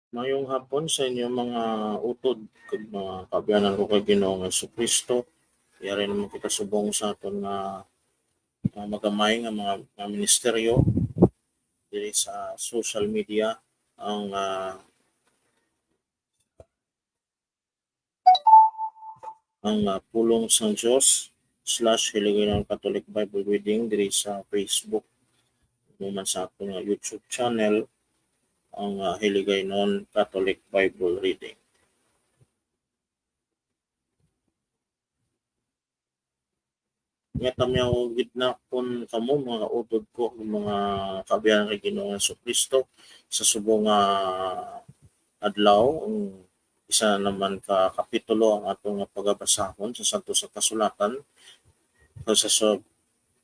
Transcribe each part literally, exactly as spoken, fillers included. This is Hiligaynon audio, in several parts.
Mayong hapon sa inyo, mga utod kag mga kaabyanan ko kay Ginoong Jesu-Cristo. Yari naman kita subong sa aton nga, nga magamay nga mga, mga ministeryo diri sa social media, ang, ah, ang, ah, Pulong sang Dios slash Hiligaynon Catholic Bible Reading diri sa Facebook. Ano man sa aton nga YouTube channel, ang, ah, Hiligaynon Catholic Bible Reading. Nga tamyaw gid nakon kamo, mga utod ko, mga kaabyanan kay Ginoong Jesu-Cristo, sa subong nga adlaw, ang isa naman ka kapitulo ang aton nga pagabasahon sa Santos nga Kasulatan. Sa, sa,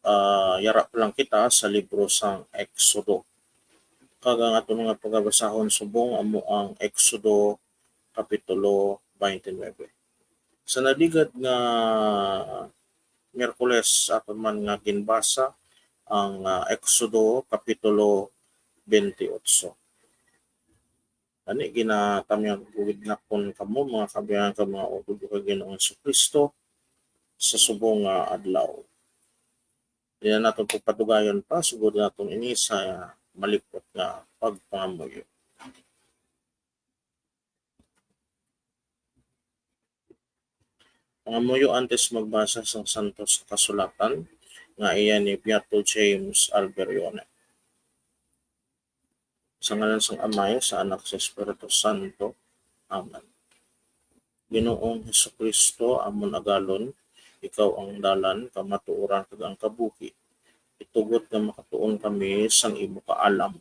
ah, yara pa lang kita sa libro sang Exodo. Kag ang aton nga pagabasahon subong amo ang Exodo kapitulo twenty-nine. Sa naligad nga Miyerkules, aton man nga ginbasa ang, ah, Exodo kapitulo twenty-eight. Ani, ginatamyaw gid nakon kamo, mga kaabyanan kag mga utod ko kay Ginoong Jesu-Cristo, sa subong nga adlaw. Di na naton pagpadugayon pa, sugod naton ini sa malipot nga pagpangamuyo. Pangamuyo antes magbasa sang Santos nga Kasulatan, nga iya ni Beato James Alberione. Sa ngalan sang Amay, sa Anak, sa Espiritu Santo. Amen. Ginoong Jesu-Cristo, amon agalon, ikaw ang dalan, kamatuoran, kag ang kabuhi. Itugot nga makatuon kami sang imo kaalam.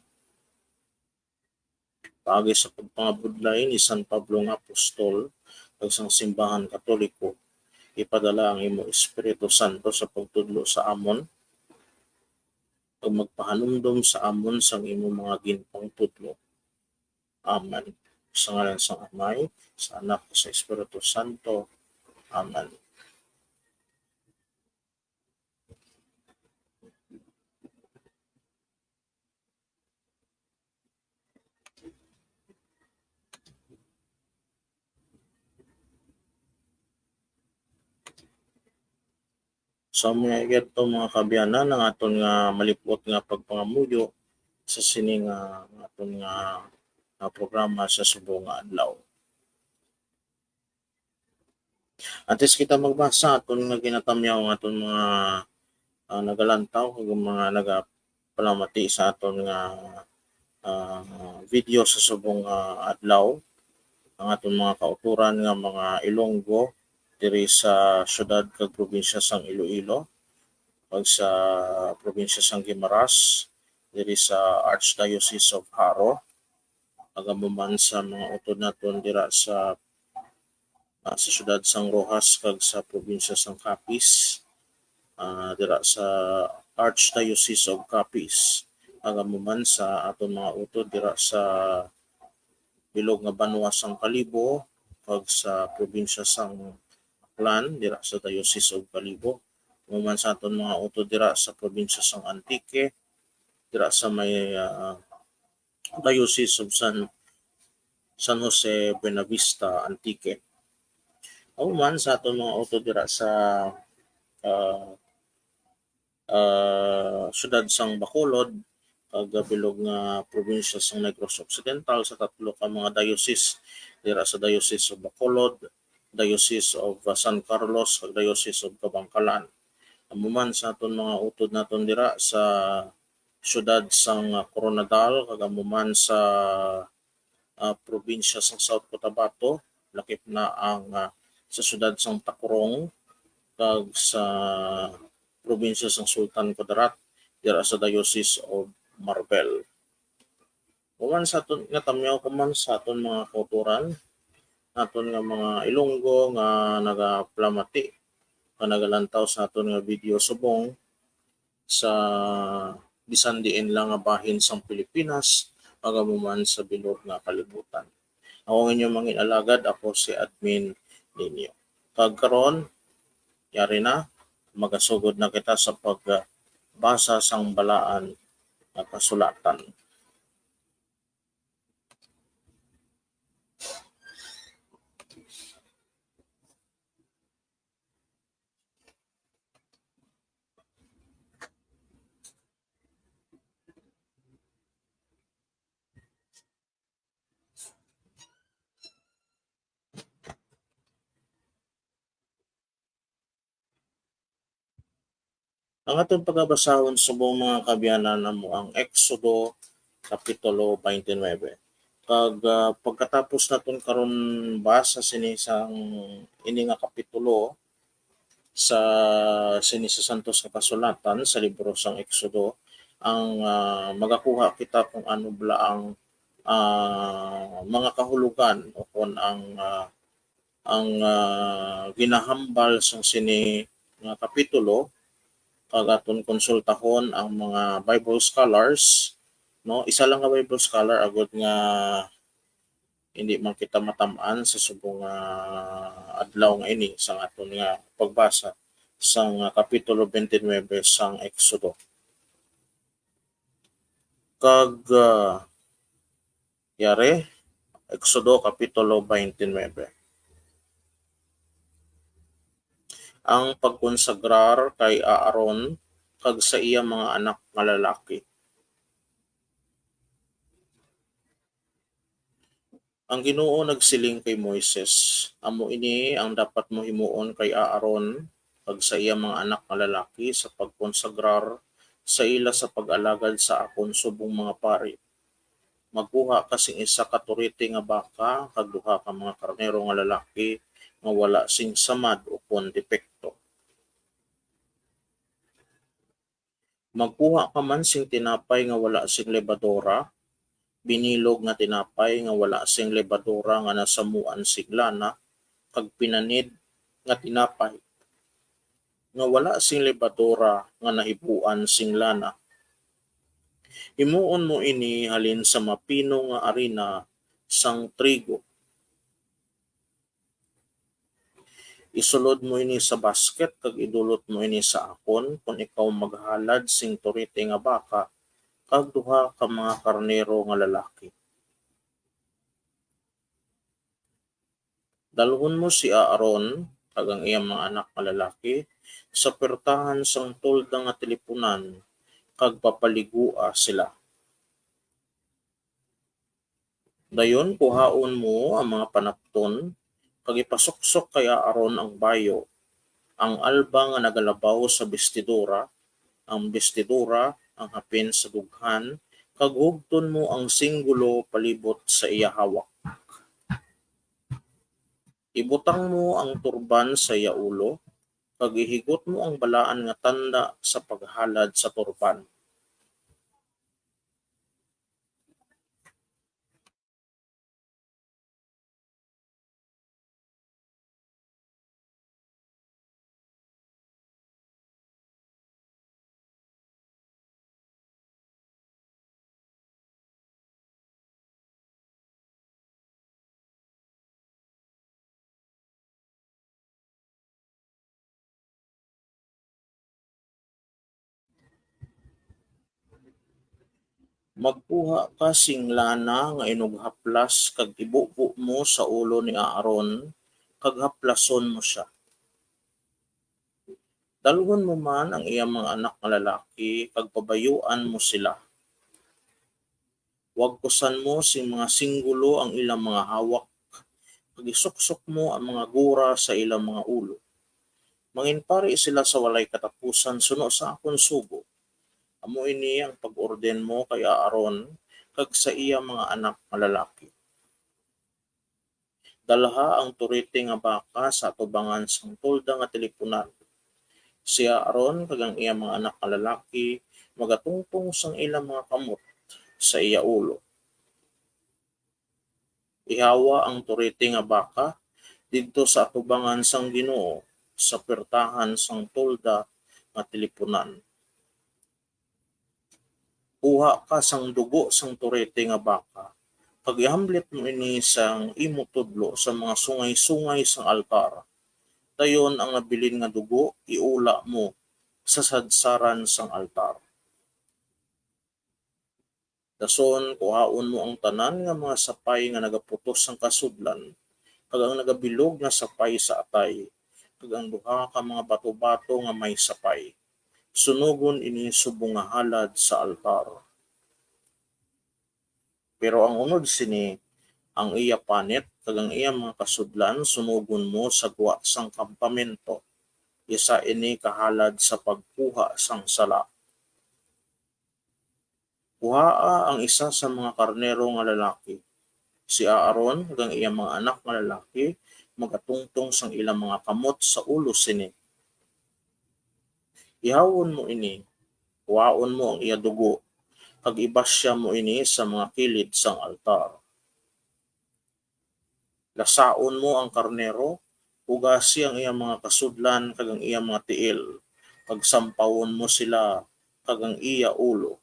Paagi sa pagpangabudlay ni San Pablo nga apostol kag sang simbahan Katoliko, ipadala ang imo Espiritu Santo sa pagtudlo sa amon, kag magpahanumdom sa amon sang imo mga ginpangtudlo. Amen. Sa ngalan sang Amay, sa Anak, sa Espiritu Santo. Amen. So, amo na gid to, mga kaabyanan, ang aton nga malipot nga pagpangamuyo sa sini nga, nga aton nga, nga programa sa subong nga adlaw. Antes kita magbasa, aton nga ginatamyaw ang aton mga, ah, nagalantaw kag mga nagapalamati sa aton nga, ah, video sa subong nga adlaw, ang aton mga kautoran nga mga Ilonggo diri sa siyudad kag probinsya sang Iloilo, kag sa probinsya sang Guimaras, diri sa Archdiocese of Jaro, kag amo man sa mga utod naton dira sa, ah, sa siyudad sang Roxas kag sa probinsya sang Capiz, ah, dira sa Archdiocese of Capiz, kag amo man sa aton mga utod dira sa bilog nga banwa sang Kalibo kag sa probinsya sang Aklan, dira sa Diocese of Kalibo, amo man sa aton mga utod dira sa probinsya sang Antique, dira sa may, ah, Diocese of San, San Jose Buenavista, Antique. Amo man sa aton mga utod dira sa, ah, ah, siyudad sang Bacolod, kag bilog nga probinsya sang Negros Occidental, sa tatlo ka mga diocese, dira sa Diocese of Bacolod, Diocese of, ah, San Carlos, kag Diocese of Kabankalan. Amo man sa aton mga utod naton dira sa siyudad sang, ah, Koronadal, kag amo man sa, ah, probinsya sang South Cotabato, lakip na ang, ah, sa siyudad sang Tacurong, kag sa probinsya sang Sultan Kudarat, dira sa Diocese of Marbel. Human sa aton nga tamyaw ko man sa aton mga kautoran, aton nga mga Ilonggo nga nagapalamati, nga nagalantaw sa aton nga video subong sa bisan diin lang nga bahin sang Pilipinas, kag amo man sa bilog nga kalibutan. Ako ang inyong mangin alagad, ako si Admin ninyo. Kag karon, yari na, magasugod na kita sa pagbasa sang balaan nga kasulatan. Ang aton pagabasahon subong, mga kaabyanan, amo ang Exodo Kapitulo twenty-nine. Kag, ah, pagkatapos naton karon basa sini sang, ini nga kapitulo sa, sini sa Santos nga Kasulatan sa libro sang Exodo, ang, ah, magakuha kita kung ano bala ang, ah, mga kahulogan o kon ang, ah, ang, ah, ginahambal sang sini nga kapitulo, kag aton konsultahon ang mga Bible scholars, no? Isa lang nga Bible scholar, agod nga hindi man kita matam-an sa subong nga adlaw nga ini sa aton nga pagbasa sang kapitulo twenty-nine sang Exodo. Kag, ah, yari, Exodo Kapitulo twenty-nine. Ang pagkonsagrar kay Aaron kag sa iya mga anak nga lalaki. Ang Ginoo nagsiling kay Moises, "Amo ini ang dapat mo himuon kay Aaron kag sa iya mga anak nga lalaki sa pagkonsagrar sa ila sa pag-alagad sa akon subong mga pari. Magkuha ka sing isa ka turete nga baka kag duha ka mga karnero nga lalaki nga wala sing samad ukon depekto. Magkuha ka man sing tinapay nga wala sing lebadora, binilog nga tinapay nga wala sing lebadora nga nasamuan sing lana, kag pinanid nga tinapay nga wala sing lebadora nga nahibuan sing lana. Himuon mo ini halin sa mapino nga arina sang trigo. Isulod mo ini sa basket kag idulot mo ini sa akon kon ikaw maghalad sing turete nga baka kag duha ka mga karnero nga lalaki. Dalhon mo si Aaron kag ang iya mga anak nga lalaki sa puwertahan sang tolda nga tilipunan kag papaligua sila. Dayon kuhaon mo ang mga panapton kag ipasuksok kay Aaron ang bayo, ang alba nga nagalabaw sa bestidura, ang bestidura, ang hapin sa dughan, kag hugton mo ang singgulo palibot sa iya hawak. Ibutang mo ang turban sa iya ulo, kag ihigot mo ang balaan nga tanda sa paghalad sa turban. Magkuha ka sing lana nga inughaplas kag ibubo mo sa ulo ni Aaron, kag haplason mo sia. Dalhon mo man ang iya mga anak nga lalaki, kag pabayuan mo sila. Wagkusan mo sing mga singgulo ang ilang mga hawak, kag isuksok mo ang mga gura sa ilang mga ulo. Manginpari sila sa walay katapusan suno sa akon sugo. Amo ini ang pag-orden mo kay Aaron kag sa iya mga anak nga lalaki. Dalha ang turete nga baka sa atubangan sang tolda nga tilipunan. Si Aaron kag ang iya mga anak nga lalaki magatungtong sang ila mga kamot sa iya ulo. Ihawa ang turete nga baka didto sa atubangan sang Ginoo sa puwertahan sang tolda nga tilipunan. Kuha ka sang dugo sang turete nga baka, kag ihamblit mo ini sang imo tudlo sa mga sungay-sungay sang altar. Dayon ang nabilin nga dugo iula mo sa sadsaran sang altar. Dason kuhaon mo ang tanan nga mga sapay nga nagaputos sang kasudlan, kag ang nagabilog nga sapay sa atay, kag ang duha ka mga bato-bato nga may sapay. Sunogon ini subong nga halad sa altar. Pero ang unod sini, ang iya panit kag ang iya mga kasudlan sunogon mo sa gwa sang kampamento. Isa ini kahalad sa pagkuha sang sala. Kuhaa ang isa sa mga karnero nga lalaki. Si Aaron kag ang iya mga anak nga lalaki magatungtong sang ilang mga kamot sa ulo sini. Ihawon mo ini, kuhaon mo ang iya dugo, kag ibasya mo ini sa mga kilid sang altar. Lasaon mo ang karnero, hugasi ang iya mga kasudlan kag ang iya mga tiil, kag sampawon mo sila kag ang iya ulo.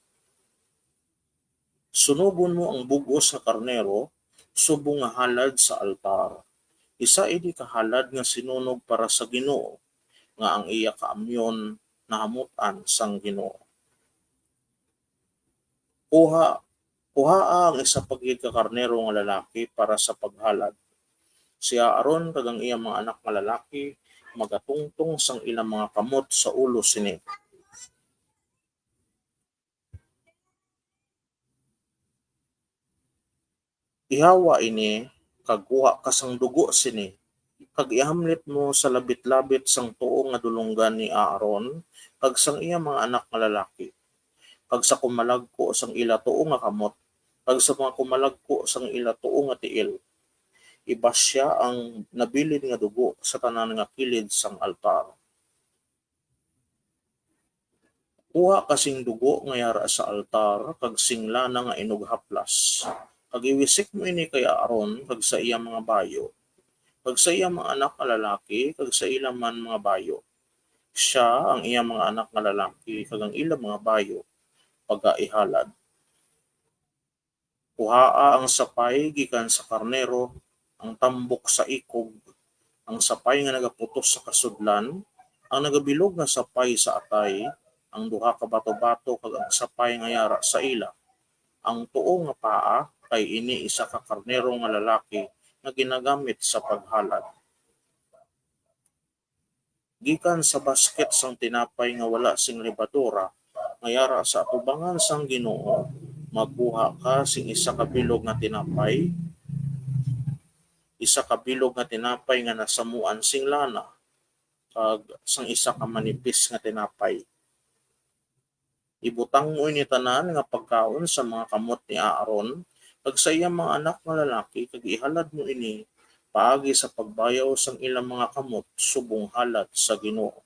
Sunogon mo ang bug-os nga karnero subong nga halad sa altar. Isa ini ka halad nga sinunog para sa Ginoo, nga ang iya kaamyon nahamut-an sang Ginoo. Kuha, kuhaa ang isa pa gid ka karnero nga lalaki para sa paghalad. Si Aaron kag ang iya mga anak nga lalaki magatungtong sang ilang mga kamot sa ulo sini. Ihawa ini, kag kuha ka sang dugo sini, kag ihamlit mo sa labit-labit sang tuo nga dulonggan ni Aaron kag sang iya mga anak nga lalaki, kag sa kumalagko sang ila tuo nga kamot, kag sa mga kumalagko sang ila tuo nga tiil. Ibasya ang nabilin nga dugo sa tanan nga kilid sang altar. Kuha ka sing dugo nga yara sa altar kag sing lana nga inughaplas, kag iwisik mo ini kay Aaron kag sa iya mga bayo, kag sa iya mga anak nga lalaki kag sa ila man mga bayo. Sia, ang iya mga anak nga lalaki kag ang ila mga bayo pagaihalad. Kuhaa ang sapay gikan sa karnero, ang tambok sa ikog, ang sapay nga nagaputos sa kasudlan, ang nagabilog nga sapay sa atay, ang duha ka bato-bato kag ang sapay nga yara sa ila, ang tuo nga paa, kay ini isa ka karnero nga lalaki nga ginagamit sa paghalad. Gikan sa basket sang tinapay nga wala sing lebadura nga yara sa atubangan sang Ginoo, magkuha ka sing isa ka bilog nga tinapay, isa ka bilog nga tinapay nga nasamuan sing lana, kag sang isa ka manipis nga tinapay. Ibutang mo ini tanan nga pagkaon sa mga kamot ni Aaron kag sa iya mga anak nga lalaki, kag ihalad mo ini paagi sa pagbayaw sang ilang mga kamot subong halad sa Ginoo.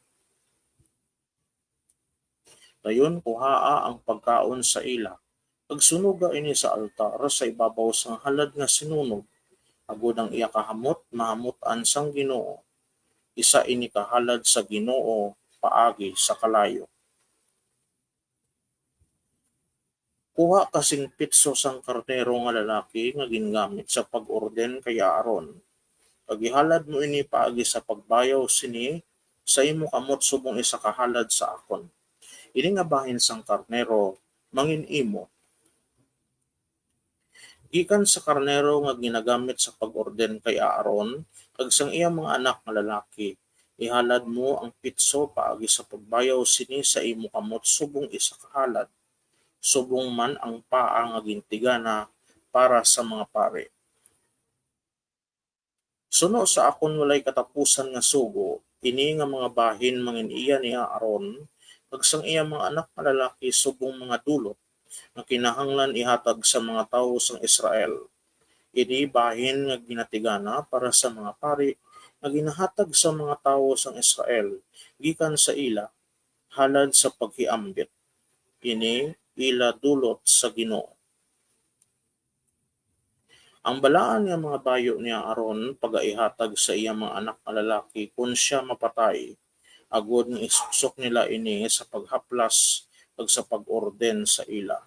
Dayon kuhaa ang pagkaon sa ila, kag sunoga ini sa altar sa ibabaw sang halad nga sinunog, agod ang iya kahamot mahamut-an sang Ginoo. Isa ini ka halad sa Ginoo paagi sa kalayo. Kuha ka sing pitso sang karnero nga lalaki nga gingamit sa pag-orden kay Aaron, kag ihalad mo ini paagi sa pagbayaw sini sa imo kamot subong isa ka halad sa akon. Ini nga bahin sang karnero mangin-imo. Gikan sa karnero nga ginagamit sa pag-orden kay Aaron kag sang iya mga anak nga lalaki, ihalad mo ang pitso paagi sa pagbayaw sini sa imo kamot subong isa ka halad, subong man ang paa nga gintigana para sa mga pari. Suno sa akon walay katapusan nga sugo, ini nga mga bahin mangin-iya ni Aaron kag sang iya mga anak nga lalaki subong mga dulot nga kinahanglan ihatag sa mga tawo sang Israel. Ini bahin nga ginatigana para sa mga pari nga ginahatag sa mga tawo sang Israel gikan sa ila halad sa paghiambit. Ini ila dulot sa Ginoo. Ang balaan nga mga bayo ni Aaron pagaihatag sa iya mga anak nga lalaki kon sia mapatay, agod nga isuksok nila ini sa paghaplas kag sa pag-orden sa ila.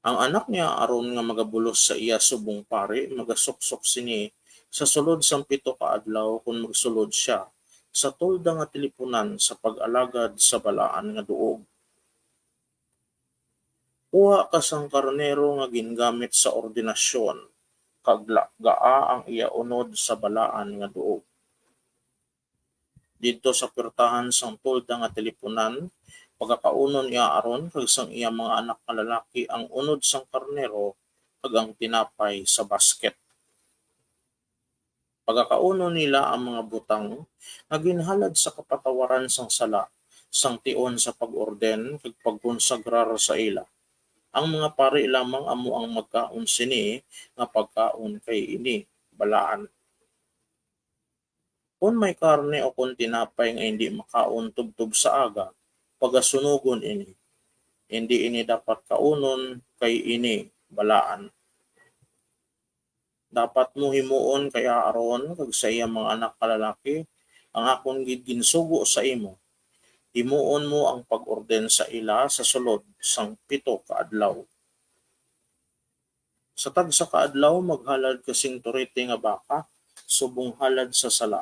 Ang anak ni Aaron nga magabulos sa iya subong pari magasuksok sini sa sulod sang pito ka adlaw kon magsulod sia sa tolda nga tilipunan sa pag-alagad sa balaan nga duog. Kuha ka sang karnero nga gingamit sa ordinasyon, kag la-, gaa ang iya unod sa balaan nga duog. Didto sa puwertahan sang tolda nga tilipunan, pagakaunon ni Aaron kag sang iya mga anak nga lalaki ang unod sang karnero kag ang tinapay sa basket. Pagakaunon nila ang mga butang nga ginhalad sa kapatawaran sang sala, sang tion sa pag-orden kag pagkonsagrar sa ila. Ang mga pari lamang amo ang magkaon sini nga pagkaon, kay ini balaan. Kon may karne o kon tinapay nga indi makaon tubtob sa aga, pagasunugon ini. Indi ini dapat kaunon, kay ini balaan. Dapat mo himuon kay Aaron kag sa iya mga anak nga lalaki ang akon gid ginsugo sa imo. Himuon mo ang pag-orden sa ila sa sulod sang pito ka adlaw. Sa tagsa ka adlaw, maghalad ka sing turete nga baka subong halad sa sala,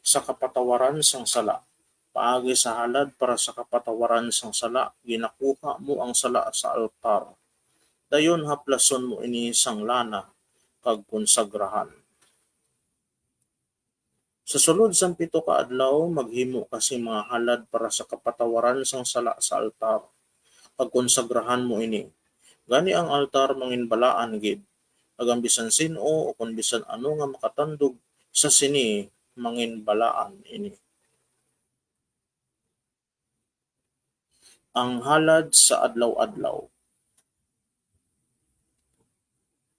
sa kapatawaran sang sala. Paagi sa halad para sa kapatawaran sang sala, ginakuha mo ang sala sa altar. Dayon haplason mo ini sang lana kag konsagrahan. Sa sulod sang pito ka adlaw, maghimo ka sing mga halad para sa kapatawaran sang sala sa altar, kag konsagrahan mo ini. Gani ang altar manginbalaan gid, kag ang bisan sin-o ukon bisan ano nga makatandog sa sini manginbalaan ini. Ang halad sa adlaw-adlaw.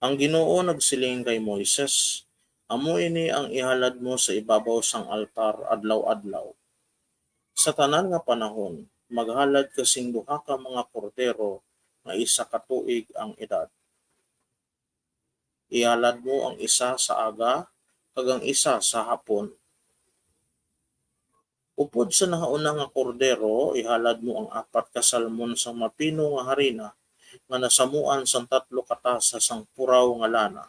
Ang Ginoo nagsiling kay Moises, "Amo ini ang ihalad mo sa ibabaw sang altar adlaw-adlaw. Sa tanan nga panahon, maghalad ka sing duha ka mga kordero nga isa ka tuig ang edad. Ihalad mo ang isa sa aga kag ang isa sa hapon. Upod sa nahauna nga kordero, ihalad mo ang apat ka salmon sang mapino nga harina nga nasamuan sang tatlo ka tasa sang puraw nga lana.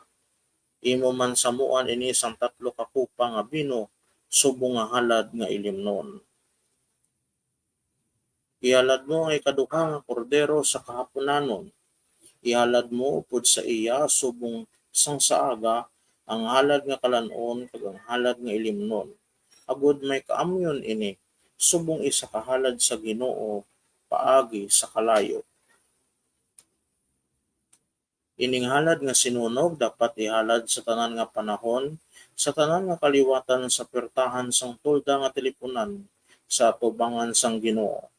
Imo man samuan ini sang tatlo ka kupa nga bino subong nga halad nga ilimnon. Ihalad mo ang ikaduha nga kordero sa kahapunanon. Ihalad mo upod sa iya subong sang sa aga ang halad nga kalan-on kag ang halad nga ilimnon, agod may kaamyon ini subong isa ka halad sa Ginoo paagi sa kalayo. Ining halad nga sinunog dapat ihalad sa tanan nga panahon, sa tanan nga kaliwatan sa puwertahan sang tolda nga tilipunan sa atubangan sang Ginoo.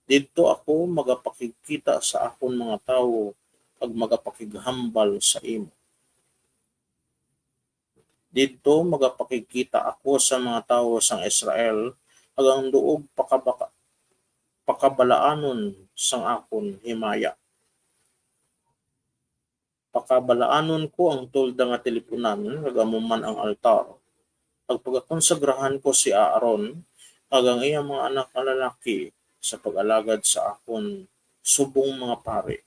Didto ako magapakigkita sa akon mga tawo kag magapakighambal sa imo. Didto magapakigkita ako sa mga tawo sang Israel, kag ang duog pakabaka-, pakabalaanon sang akon himaya. Pakabalaanon ko ang tolda nga tilipunan, kag amo man ang altar. Kag pagakonsagrahan ko si Aaron kag ang iya mga anak nga lalaki sa pag-alagad sa akon subong mga pari.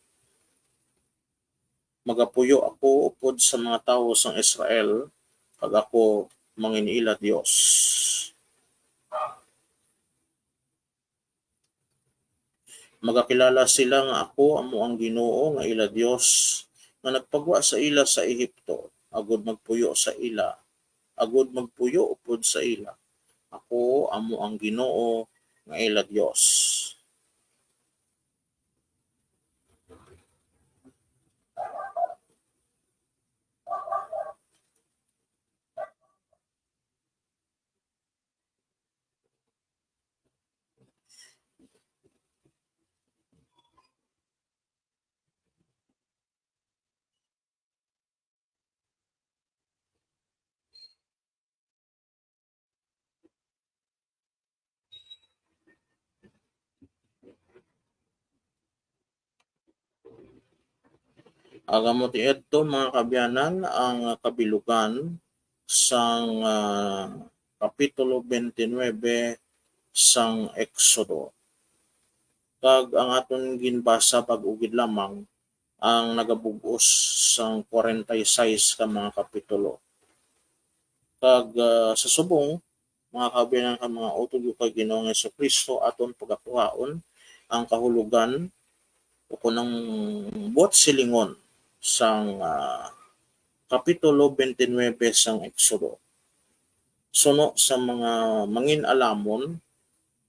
Magapuyo ako upod sa mga tawo sang Israel, kag ako mangin-ila Dios. Magakilala sila nga ako amo ang Ginoo nga ila Dios, nga nagpagwa sa ila sa Egipto, agod magpuyo sa ila, agod magpuyo upod sa ila. Ako amo ang Ginoo nga ila Dios. Amo ti adto, mga kaabyanan, ang kabilugan sang, ah, Kapitulo twenty-nine sang Exodo. Kag ang aton ginbasa bag-o gid lamang ang nagabug-os sang forty-six ka mga kapitulo. Kag, ah, sa subong, mga kaabyanan kag mga utod ko kay Ginoong Jesu-Cristo, aton pagakuhaon ang kahulogan o kon ang buot silingon sang, ah, Kapitulo twenty-nine sang Exodo. Suno sa mga mangin-alamon,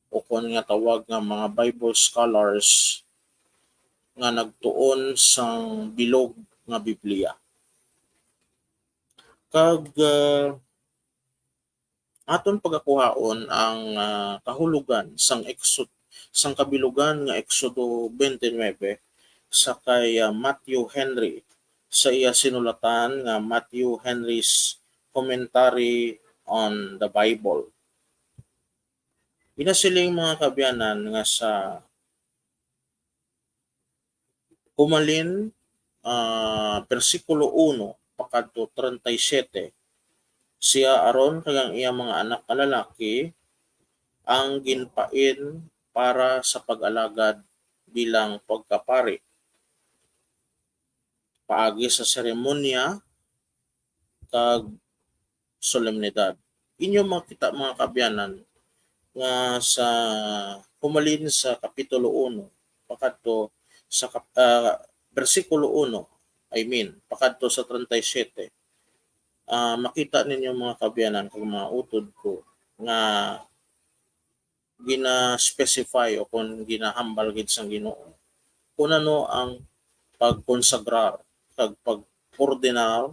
o kon nga tawag nga mga Bible scholars, nga nagtuon sang bilog nga Biblia. Kag, ah, Aton pagakuhaon ang, ah, kahulogan sang Exod-, sang kabilugan nga Exodo twenty-nine sa kay, ah, Matthew Henry sa iya sinulatan nga Matthew Henry's Commentary on the Bible. Ginasiling, mga kaabyanan, nga sa Humalin, ah, bersikulo uno pakadto treinta y siete, si Aaron kag ang iya mga anak nga lalaki ang ginpain para sa pag-alagad bilang pagkapari paagi sa seremonya kag solemnidad. Inyo makita, mga kaabyanan, nga sa humalin sa kapitulo uno pakadto sa kap-, ah, bersikulo uno, I mean, pakadto sa treinta y siete, ah, makita ninyo, mga kaabyanan kag mga utod ko, nga gina-specify o kon ginahambal gid sang Ginoo kung ano ang pagkonsagrar kag pag-ordinar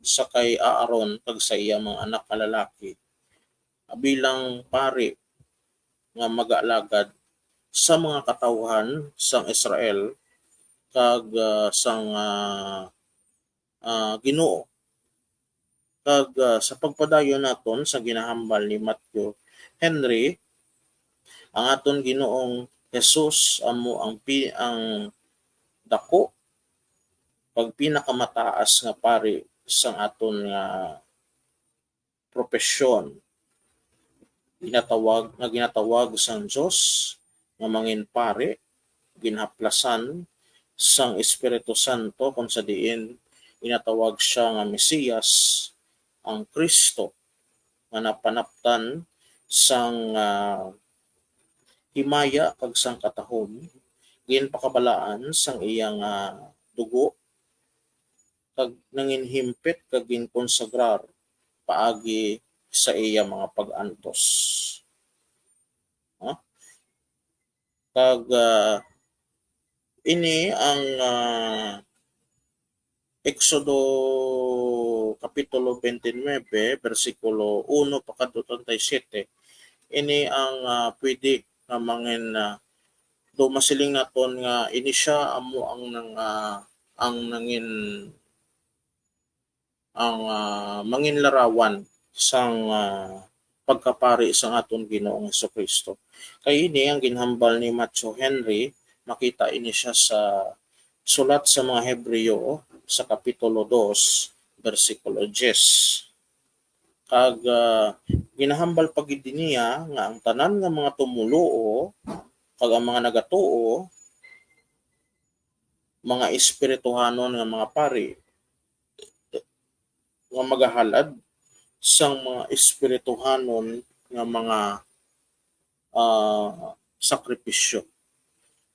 sa kay Aaron kag sa iya mga anak nga lalaki bilang pari nga mag-alagad sa mga katawhan sang Israel kag, ah, sang, ah, ah, Ginoo. Kag, ah, sa pagpadayon naton sa ginahambal ni Matthew Henry, ang aton Ginoong Jesus amo ang pi-, ang dako kag pinakamataas nga pari sang aton nga propesyon. Ginatawag, nga ginatawag sang Dios nga mangin pari, ginhaplasan sang Espiritu Santo, kon sa diin ginatawag siya nga Mesiyas, ang Cristo, nga napanaptan sang, ah, himaya kag sang katahom, ginpakabalaan sang iya nga dugo, kag nanginhimpit kag ginkonsagrar paagi sa iya mga pag-antos. Ha? Kag, ah, ini ang, ah, Exodo Kapitulo twenty-nine, bersikulo uno pakadto treinta y siete. Ini ang, ah, pwede nga mangin, ah, do masiling naton nga ini siya amo ang nang, ah, ang nangin ang, ah, manginlarawan sang, ah, pagkapari sang aton Ginoong Jesu-Cristo. Kay ini ang ginhambal ni Matthew Henry, makita ini siya sa sulat sa mga Hebreo sa Kapitulo dos, bersikulo diyes. Kag, ah, ginahambal pa gid niya nga ang tanan nga mga tumoluo kag ang mga nagatuo, mga espirituhanon nga mga pari, nga magahalad sang mga espirituhanon nga mga, ah, sakripisyo.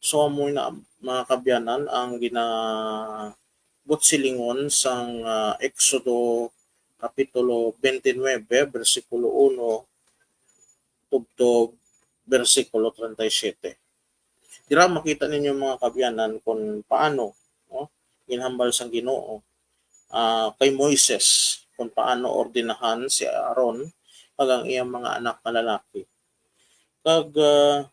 So, amo na, mga kaabyanan, ang ginabutsilingon sang, ah, Exodo Kapitulo twenty-nine, bersikulo uno tubtob bersikulo treinta y siete. Dira makita ninyo, mga kaabyanan, kung paano, no, ginhambal sang Ginoo, ah, kay Moises kung paano ordenahan si Aaron kag ang iyang mga anak nga lalaki. Kag, ah,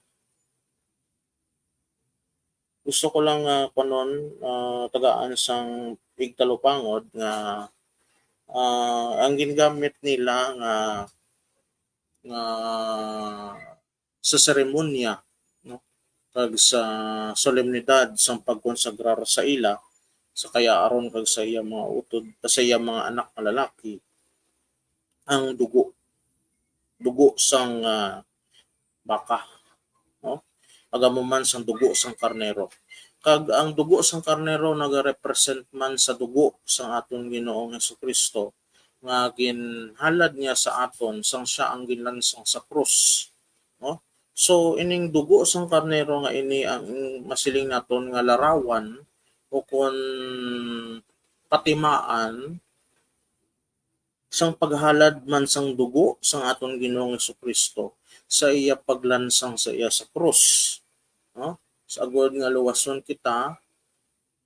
gusto ko lang, ah, kuwanon, ah, tagaan sang igtalupangod nga, ah, ang gingamit nila nga, nga sa seremonya, no, kag sa solemnidad sang pagkonsagrar sa ila, sa kay Aaron kag sa iya mga utod, sa iya mga anak nga lalaki, ang dugo, dugo sang, ah, baka, no? Agamo man sang dugo sang karnero. Kag ang dugo sang karnero nagarepresent man sa dugo sang aton Ginoong Jesu-Cristo nga ginhalad niya sa aton sang siya ang ginlansang sa krus, no? So, ining dugo sang karnero nga ini ang masiling naton nga larawan o kon patimaan sang paghalad man sang dugo sang aton Ginoong Jesu-Cristo sa iya paglansang sa iya sa krus, no? Sa agod nga luwason kita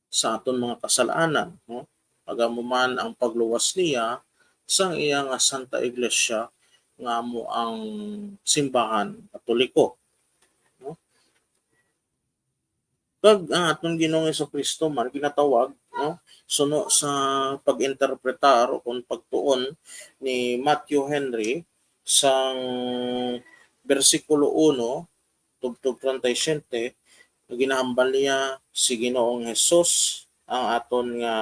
sa aton mga kasalanan, no? Agamo man ang pagluwas niya sang iya nga Santa Iglesia nga amo ang simbahan Katoliko, no? Kag ang aton Ginoong Jesu-Cristo man ginatawag, no, suno sa pag-interpretar o kon pagtuon ni Matthew Henry sang bersikulo uno tubtob treinta y siete, nga ginahambal niya si Ginoong Jesus ang aton nga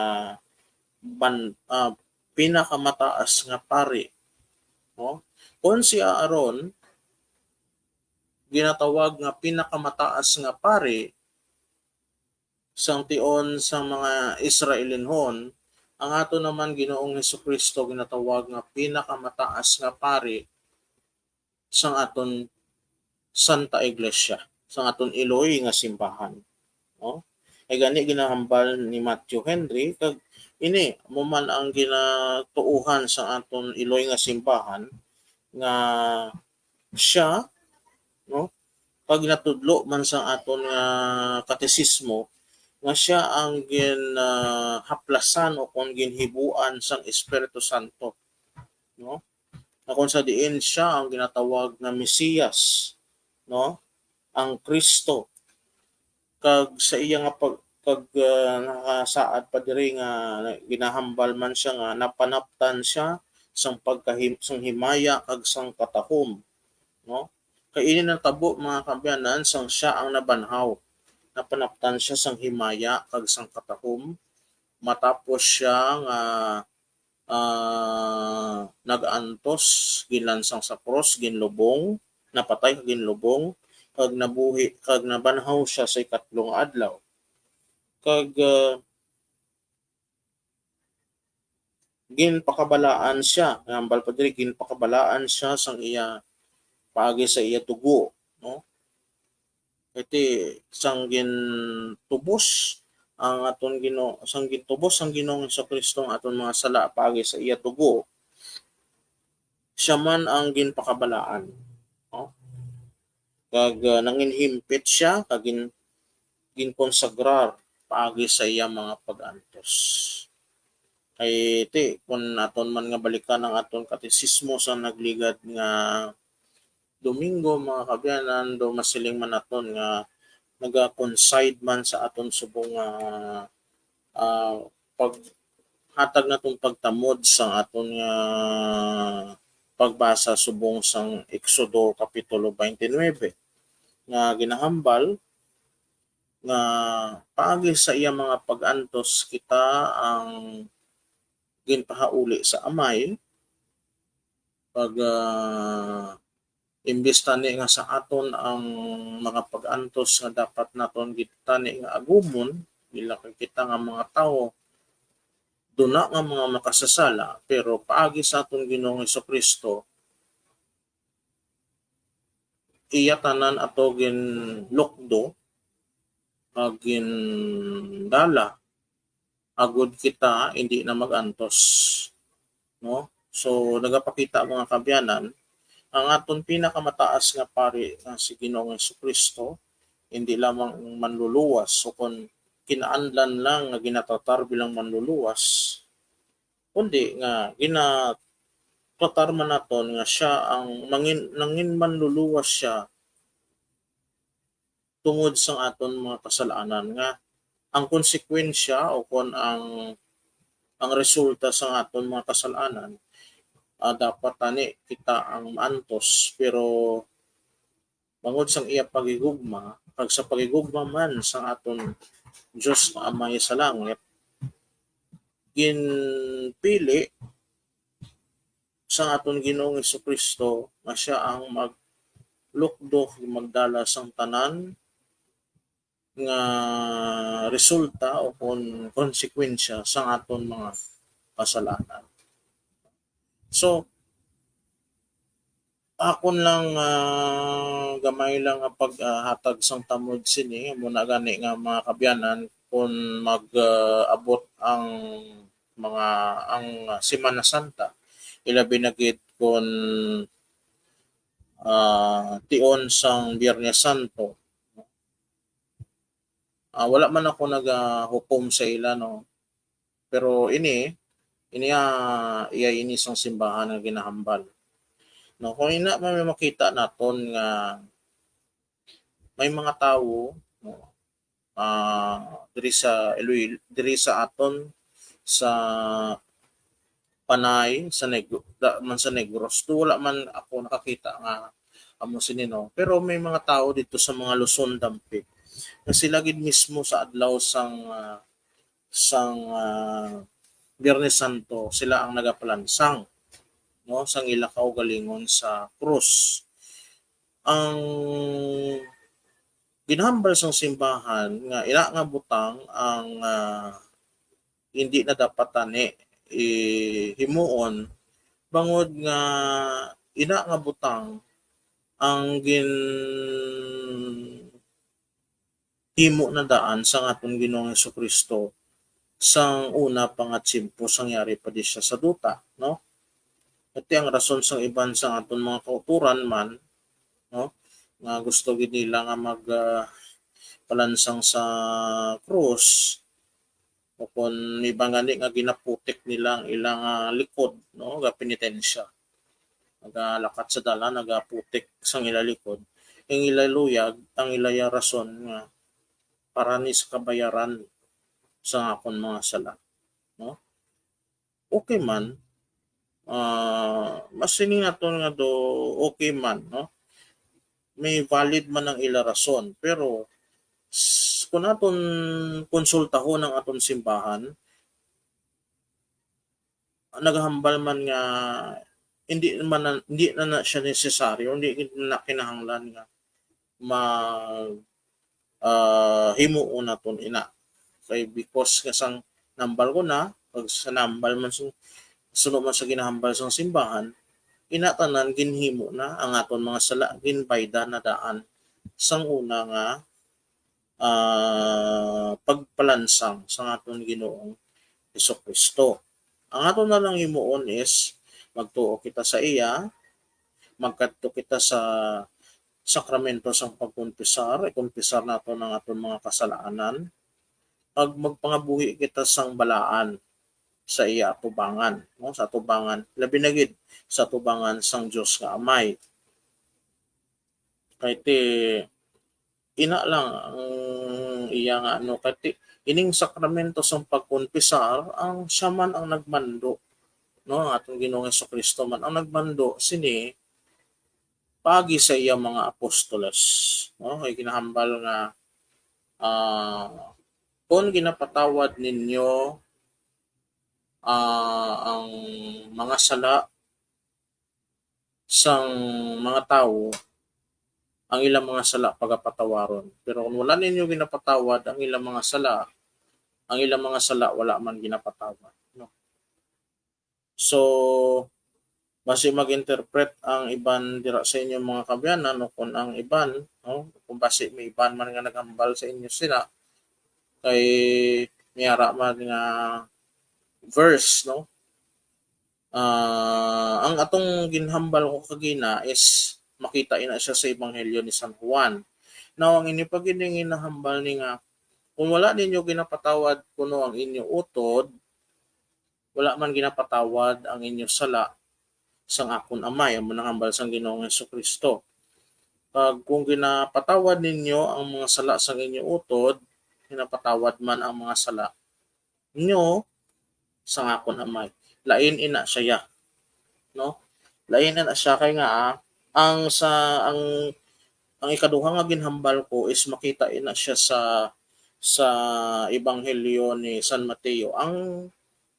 ban-, ah, pinakamataas nga pari, no? Kon si Aaron ginatawag nga pinakamataas nga pari sang tion sa mga Israelinhon, ang ato naman Ginoong Jesu-Cristo ginatawag nga pinakamataas nga pari sang aton Santa Iglesia, sang aton iloy nga simbahan, no? Kay gani ginahambal ni Matthew Henry, kag ini mo man ang ginatuohan sang aton iloy nga simbahan, nga siya, no, pag natudlo man sang aton nga katesismo, nga siya ang gin, ah, haplasan o kon ginhibuan sang Espiritu Santo, no? Nga kung sa diin siya ang ginatawag nga Mesiyas, no? Ang Kristo. Kag sa iya nga pag-, kag, ah, nakasaad pa diri nga ginahambal man siya nga napanaptan siya sang pagkahim-, sang himaya kag sang katahom, no? Kay ini natabo, mga kaabyanan, sang siya ang nabanhaw. Napanaptan siya sang himaya kag sang katahom, matapos siya nga, ah, nag-antos, ginlansang sa krus, ginlubong, napatay kag ginlubong, kag nabuhi, kag nabanhaw siya sa ikatlo nga adlaw. Kag, ah, ginpakabalaan siya, hambal pa diri, ginpakabalaan siya sang iya, paagi sa iya dugo, no? Iti sang gintubos ang aton Ginoo, sang gintubos sang Ginoong Jesu-Cristo ang aton mga sala paagi sa iya dugo, siya man ang ginpakabalaan, no? Kag, ah, nanginhimpit siya, kag gin-, ginkonsagrar paagi sa iya mga pag-antos. Kay ti, kun aton man nga balikan ang aton katesismo sa nagligad nga Domingo, mga kaabyanan, do masiling man naton nga naga-coincide man sa aton subong nga, ah, paghatag naton pagtamod sa aton nga pagbasa subong sang Exodo Kapitulo twenty-nine, nga ginahambal nga paagi sa iya mga pag-antos kita ang ginpahauli sa Amay, pag, ah, imbis tani nga sa aton ang mga pag-antos nga dapat naton gid tani nga agumon, bilang kita nga mga tawo, duna nga mga makasasala, pero paagi sa aton Ginoong Jesu-Cristo, iya tanan ato ginlukdo, ah, gindala, agud kita indi na mag-antos, no? So, nagapakita, mga kaabyanan, ang aton pinakamataas nga pari nga si Ginoong Jesu-Cristo, hindi lamang manluluwas, o kon kinahanglan lang nga ginatratar bilang manluluwas, kundi nga ginatratar man naton nga siya ang mangin-, nangin manluluwas siya tungod sang aton mga kasalanan, nga ang konsekwensya o kon ang, ang resulta sang aton mga kasalanan, ah, dapat tani kita ang maantos, pero bangod sang iya paghigugma, kag sa paghigugma man sang aton Dios nga Amay sa langit, ginpili sang aton Ginoong Jesu-Cristo nga siya ang maglukdo, magdala sang tanan nga resulta o kon konsekwensya sang aton mga kasalanan. So, akon lang, ah, gamay lang nga pag, ah, hatag sang tamod sini, amo na gani nga, mga kaabyanan, kon mag, ah, abot ang mga, ang Semana Santa, ilabi na gid kon, ah, tion sang Biyernes Santo. Ah, wala man ako nagahukom sa ila, no. Pero ini, ini, ah, iya ini sang simbahan nga ginahambal. No, kung ina man may makita naton nga may mga tawo, no, ah, diri sa Iloilo, diri sa aton sa Panay, sa Negro, da, man sa Negros, do wala man ako nakakita nga amo sini, no. Pero may mga tawo dito sa mga Luzon, Dampig, nga sila gid mismo sa adlaw sang, ah, sang, ah, Biyernes Santo, sila ang nagapalansang, no, sang ila kaugalingon sa krus. Ang ginhambal sang simbahan nga ila nga butang ang, ah, hindi na dapat tani himuon, bangod nga ina nga butang ang ginhimo na daan sang aton Ginoong Jesu-Cristo sang una pa nga tiyempo sang yari pa di siya sa duta, no? Iti ang rason sang iban sang aton mga kautoran man, no, nga gusto gid nila nga mag, ah, palansang sa krus, o kon may iba gani nga ginaputik nila ang ilang, ah, likod, no, ga penitensya. Nagalakat sa dalan, nagaputik sang ila likod. Ang ila luyag, ang ila ya rason nga para ni sa kabayaran sa akon mga sala, no? Okay man, ah, mas sining naton nga do okay man, no? May valid man ang ila rason, pero s-, kung aton konsultahon ang aton simbahan, nagahambal man nga hindi man na, hindi na, na siya nesesaryo, hindi na kinahanglan nga mag, ah, himuon naton ina. Kay because nga sang nambal ko na, pag sa nambal man sa, suno man sa ginahambal sang simbahan, ina tanan ginhimo na ang aton mga sala, ginbayda na daan sang una nga, ah, pagpalansang sang aton Ginoong Jesu-Cristo. Ang aton na lang himuon is magtuo kita sa iya, magkadto kita sa sakramento sang pagkonpisar, ikonpisar naton ang aton mga kasalanan, ag magpangabuhi kita sang balaan sa iya atubangan, no? Sa atubangan, labi na gid sa atubangan sang Dios nga Amay. Kay ti, ina lang ang iya nga ano, kay ti, ining sakramento sang pagkonpisar, ang siya man ang nagmando, no? Ang aton Ginoong Jesu-Cristo man ang nagmando sini paagi sa iya mga apostoles, no? Kay ginahambal nga, ah, kon ginapatawad ninyo, ah, ang mga sala sang mga tawo, ang ilang mga sala pagapatawaron. Pero kung wala ninyo ginapatawad ang ilang mga sala, ang ilang mga sala wala man ginapatawad, no? So, basi mag-interpret ang iban dira sa inyo, mga kaabyanan, o kung ang iban, no, kung basi may iban man nga naghambal sa inyo sila, kay may ara man nga verse, no? Ah, ang atong ginhambal ko kagina is makita ina siya sa Ebanghelyo ni San Juan. Now, ang inyo pa gid nga ginahambal ni nga, kung wala ninyo ginapatawad kuno ang inyo utod, wala man ginapatawad ang inyo sala sang akon Amay, amo nang hambal sang Ginoong Jesu-Cristo. Kag kung ginapatawad ninyo ang mga sala sang inyo utod, ginapatawad man ang mga sala nyo sang akon Amay. Lain ina siya, no? Lain ina siya kay nga, ah, ang sa, ang, ang ikaduha nga ginhambal ko is makita ina siya sa, sa Ebanghelyo ni San Mateo. Ang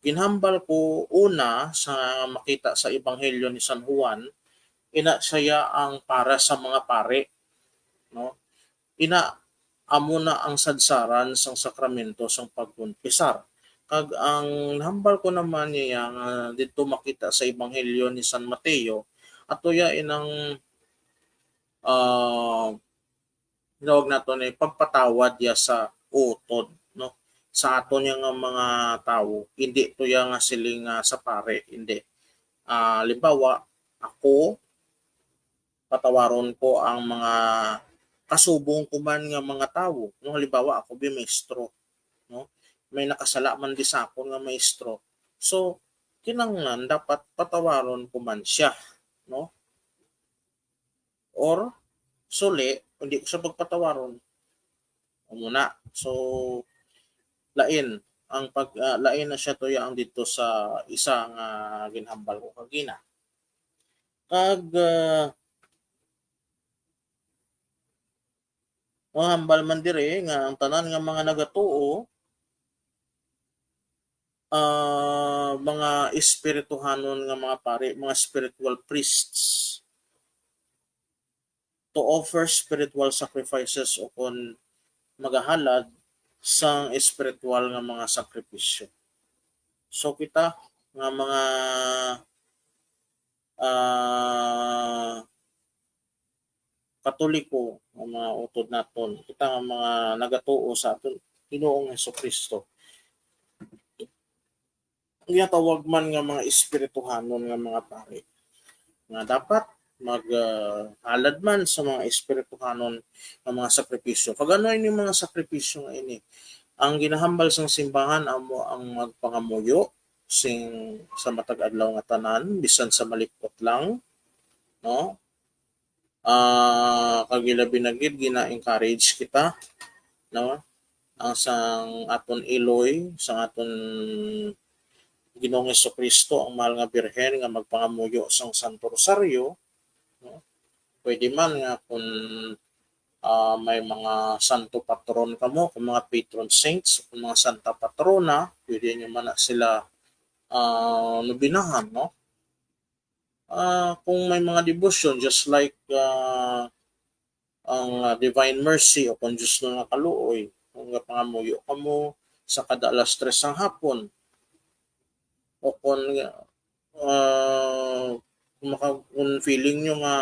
ginhambal ko una sa makita sa Ebanghelyo ni San Juan, ina siya ang para sa mga pari, no? Ina, amo na ang sadsaran sang sakramento sang pagkonpisar. Kag ang nahambal ko naman niya nga didto makita sa Ebanghelyo ni San Mateo, ato ya inang, ah, tawag nato ni pagpatawad ya sa utod, no? Sa aton ya nga mga tawo, hindi to ya nga siling, ah, sa pari, hindi. Ah, halimbawa, ako, patawaron ko ang mga kasubong ko man nga mga tawo, no? Halimbawa, ako bi maestro, no? May nakasala man di sa akon nga maestro. So, kinahanglan dapat patawaron ko man siya, no? or suli, hindi ko siya pagpatawaron. Amo na. So, lain ang pag, ah, lain na siya tuya ang dito sa isa nga ginhambal ko kagina. Kag, ah, mahambal man diri nga ang tanan nga mga nagatuo, ah, mga espirituhanon nga mga pari, mga spiritual priests, to offer spiritual sacrifices o kon magahalad sang espiritual nga mga sakripisyo. So kita nga mga, ah, Katoliko, ang mga utod naton, kita nga mga nagatuo sa aton Ginoong Jesu-Cristo, ginatawag man nga mga espirituhanon nga mga pari, nga dapat mag, ah, halad man sa mga espirituhanon nga mga sakripisyo. Kag ano ini mga sakripisyo nga ini? Ang ginahambal sang simbahan amo ang magpangamuyo sing sa matag adlaw nga tanan, bisan sa malipot lang, no? Ah, kag ilabi na gid gina-encourage kita, no? Ang sang aton iloy, sang aton Ginoong Jesu-Cristo, ang Mahal nga Birhen, nga magpangamuyo sang Santo Rosario, no? Pwede man nga kung, ah, may mga santo patron kamo, kung mga patron saints, kung mga santa patrona, pwede nyo man na sila, ah, nobinahan, no? Ah, kung may mga debosyon, just like, ah, ang, ah, Divine Mercy o kung Diyos na nga kaluoy, kung pangamuyo kamo sa kada alas tres sang hapon, o kung, ah, kung maka-, kung feeling nyo nga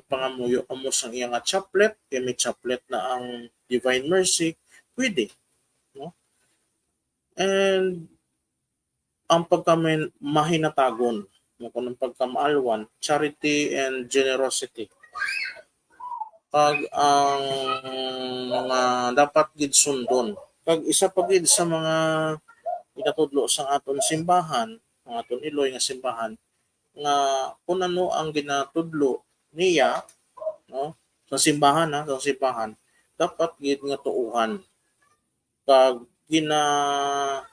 pangamuyo kamo sa iya nga chaplet, kay may chaplet na ang Divine Mercy, pwede, no? And ang pagkamin-, mahinatagon, no, kung ang pagkamaalwan, charity and generosity. Kag ang mga dapat gid sundon. Kag isa pa gid sa mga ginatudlo sa aton simbahan, ang aton iloy nga simbahan, nga kung ano ang ginatudlo niya, no, sa simbahan, ha, sa simbahan, dapat gid nga tuohan. Kag ginaganyat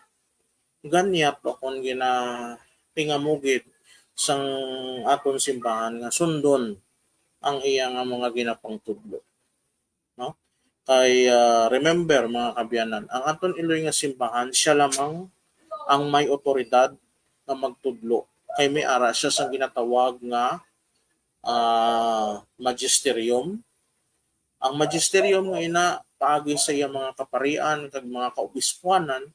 o kon ginapangamugid sang aton simbahan nga sundon ang iya nga mga ginapangtudlo, no? Kay, ah, remember, mga kaabyanan, ang aton iloy nga simbahan, siya lamang ang may awtoridad nga magtudlo. Kay may ara siya sang ginatawag nga, ah, magisterium. Ang magisterium nga ina, paagi sa iya mga kaparian kag mga kaobispuanan,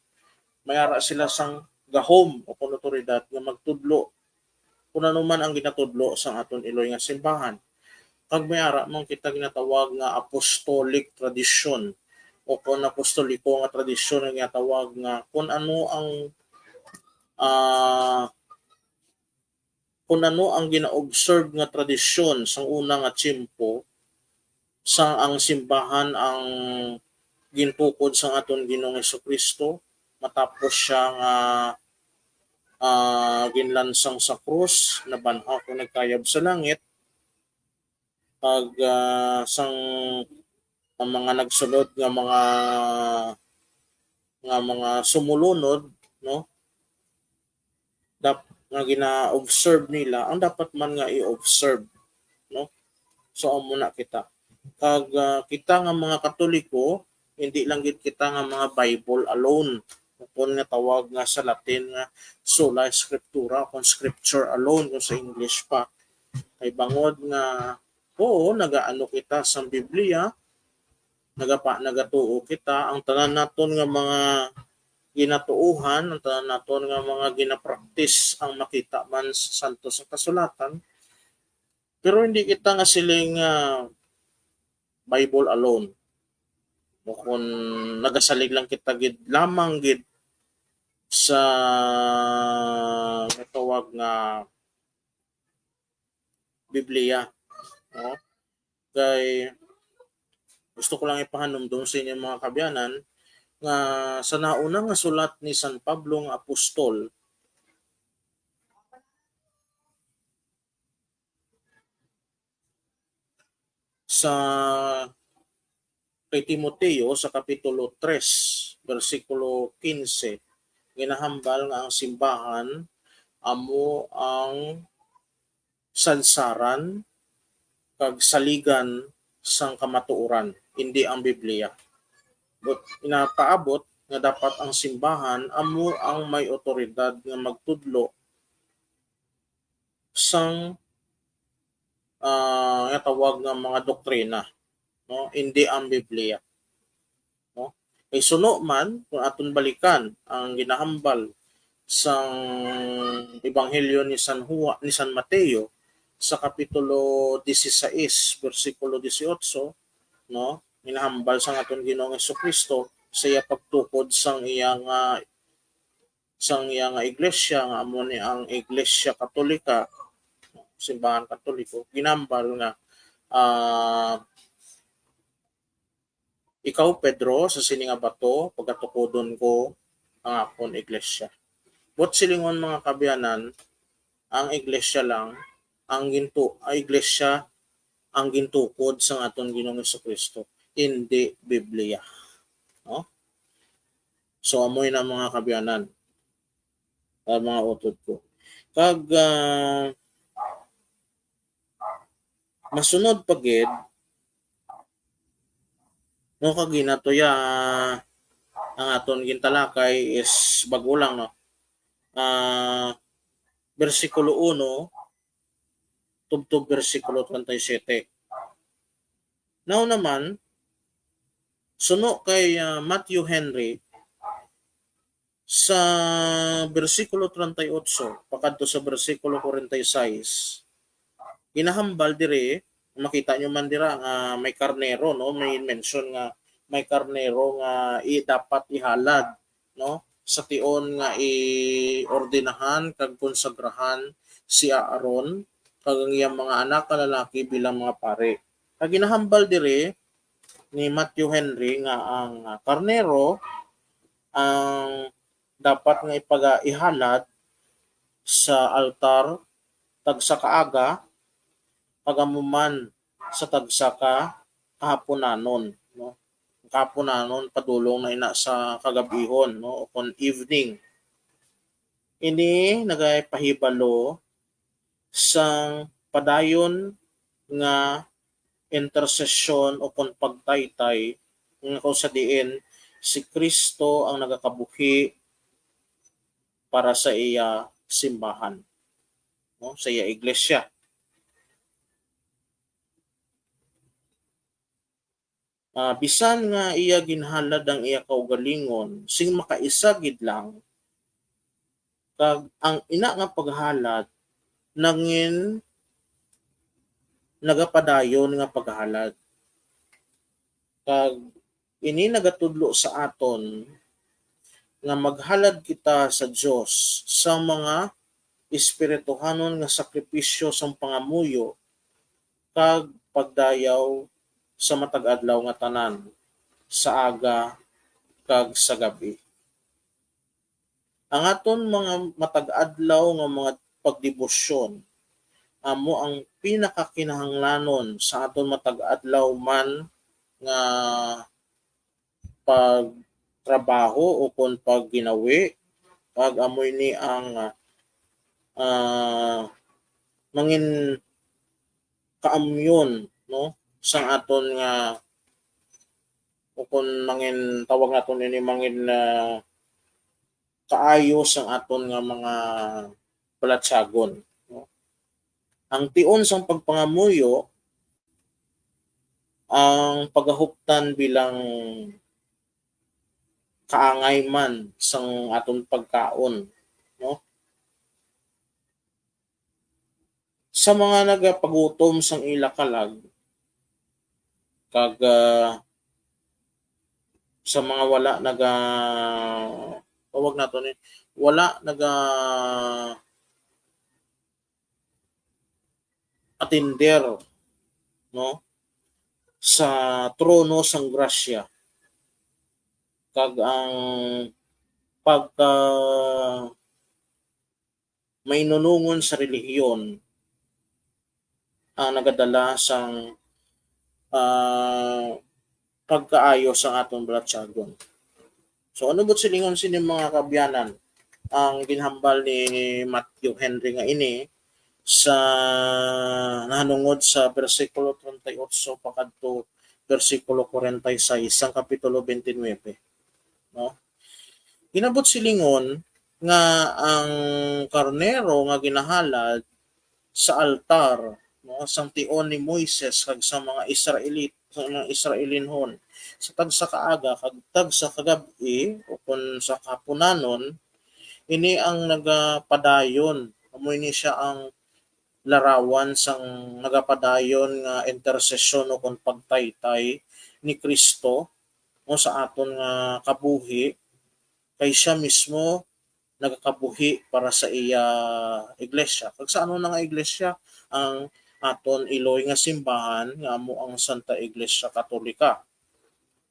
may ara sila sang gahom o kon awtoridad nga magtudlo kung ano man ang ginatudlo sang aton iloy nga simbahan. Kag may ara man kita ginatawag nga apostolic tradition o kon apostoliko nga tradisyon nga ginatawag nga kung ano ang, ah, kung ano ang gina-observe nga tradisyon sang una nga tiyempo, sang ang simbahan ang gintukod sang aton Ginoong Jesu-Cristo, matapos siya nga, ah, ginlansang sa krus, nabanhaw kag nagkayab sa langit, kag, ah, sang ang mga nagsunod nga mga, nga mga sumulunod, no? Dap-, nga gina-observe nila, ang dapat man nga i-observe, no? So, amo na kita. Kag, ah, kita nga mga Katoliko, hindi lang gid kita nga mga Bible alone. Kung nga tawag nga sa Latin nga sola scriptura, kung scripture alone, kung sa English pa. Kay bangod nga, oo, nagaano kita sa Biblia, nagapa-, nagatuo kita, ang tanan naton nga mga ginatuohan, ang tanan naton nga mga ginapraktis ang makita man sa Santos nga Kasulatan, pero hindi kita nga siling, ah, Bible alone. O kung nagasalig lang kita gid lamang gid sa natawag nga Biblia, no? Kay gusto ko lang ipahanumdom sa inyo, mga kaabyanan, nga sa nauna nga sulat ni San Pablo nga apostol, Sa kay Timoteo sa Kapitulo tres, bersikulo quince, ginahambal nga ang simbahan amo ang sadsaran kag saligan sang kamatuoran, hindi ang Biblia. But inapaabot nga dapat ang simbahan amo ang may otoridad nga magtudlo sang, ah, nga tawag nga mga doktrina, no? Hindi ang Biblia, no? Kay suno man, kung aton balikan ang ginahambal sang Ebanghelyo ni San Juan, ni San Mateo, sa Kapitulo dieciséis, bersikulo dieciocho, no? Ginahambal sang aton Ginoong Jesucristo sa iya pagtukod sang iya nga sang iya nga iglesia, nga amo ni ang Iglesia Katolika, simbahan Katoliko, ginambal nga, ah, "Ikaw, Pedro, sa sini nga bato pagatukodon ko ang akon iglesia." Buot silingon, mga kaabyanan, ang iglesia lang ang gintu-, ang iglesia ang gintukod sang aton Ginoong Jesucristo, hindi Biblia. No? So, amoy na, mga kaabyanan, ah, mga utod ko. Kag, ah, masunod pa gid, no, kag ginatuya, ah, ang aton gintalakay is bag-o lang, no? Ah, bersikulo uno, tubtob bersikulo treinta y siete. Now naman, suno kay, ah, Matthew Henry, sa bersikulo treinta y ocho pakadto sa bersikulo forty-six, ginahambal diri, makita nyo man dira nga may karnero, no? May mention nga may karnero nga i-, dapat ihalad, no? Sa tion nga iordinahan kag konsagrahan si Aaron kag ang iyang mga anak nga lalaki bilang mga pari. Kag ginahambal diri ni Matthew Henry nga ang, ah, karnero ang dapat nga ipaga-, ihalad sa altar tagsa ka aga, kag amo man sa tagsa ka kahaponanon, no? Kahaponanon, padulong na ina sa kagab-ihon, no? O kon evening. Ini nagapahibalo sang padayon nga intersesyon o kon pagtaytay nga kung sa diin si Cristo ang nagakabuhi para sa iya simbahan, no? Sa iya iglesia. Ah, bisan nga iya ginhalad ang iya kaugalingon sing makaisa gid lang, kag ang ina nga paghalad nangin nagapadayon nga paghalad. Kag ini nagatudlo sa aton nga maghalad kita sa Dios sa mga espirituhanon nga sakripisyo sang pangamuyo kag pagdayaw sa matag adlaw nga tanan, sa aga kag sa gab-i. Ang aton mga matag adlaw nga mga pagdebosyon amo ang pinakakinahanglanon sa aton matag adlaw man nga pagtrabaho o kon pagginawi, kag amo ini ang, ah, mangin kaamyon, no, sang aton nga, o kon mangin, tawag naton ini, mangin, ah, kaayo sang aton nga mga balatyagon, no? Ang tion sang pagpangamuyo ang pagahuptan bilang kaangay man sang aton pagkaon, no? Sa mga nagapagutom sang ila kalag, kag, ah, sa mga wala naga-, tawag nato ni, wala naga-, atender, no, sa trono sang grasya, kag ang pagka mainunungon sa relihiyon ang nagadala sang ah, pagkaayo sa aton balatyagon. So, ano buot silingon sini, mga kaabyanan, ang ginhambal ni Matthew Henry nga ini sa nahanungod sa bersikulo treinta y ocho pakadto bersikulo kwarenta y seis sang kapitulo twenty-nine, no? Ginbuot silingon nga ang karnero nga ginahalad sa altar, no, sang tion ni Moises kag sa mga Israelite, sa mga Israelinhon, sa tagsa ka aga kag tagsa ka gab-i, o kon sa kahapunanon, ini ang nagapadayon. Amo ini siya ang larawan sang nagapadayon nga intersesyon o kon pagtaytay ni Cristo, no, sa aton nga kabuhi, kay siya mismo nagakabuhi para sa iya iglesia. Kag sa ano na nga iglesia? Ang aton iloy nga simbahan, nga amo ang Santa Iglesia Katolika.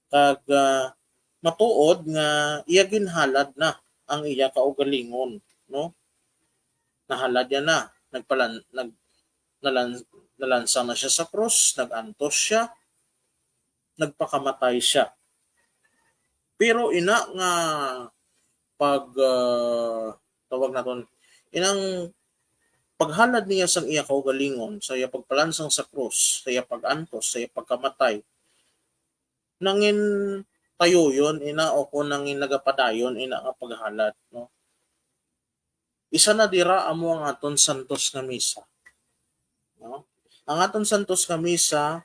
Kag, ah, matuod nga iya ginhalad na ang iya kaugalingon, no? Nahalad niya na, nagpalan-, nag-, nalan-, nalansang na siya sa krus, nag-antos siya, nagpakamatay siya. Pero ina nga pag, ah, tawag naton, inang paghalad niya sang iya kaugalingon, sa iya pagpalansang sa krus, sa iya pag-antos, sa iya pagkamatay, nangin tayuyon ina o kon nangin nagapadayon ina nga paghalad, no? Isa na dira amo ang aton santos nga misa, no? Ang aton santos nga misa,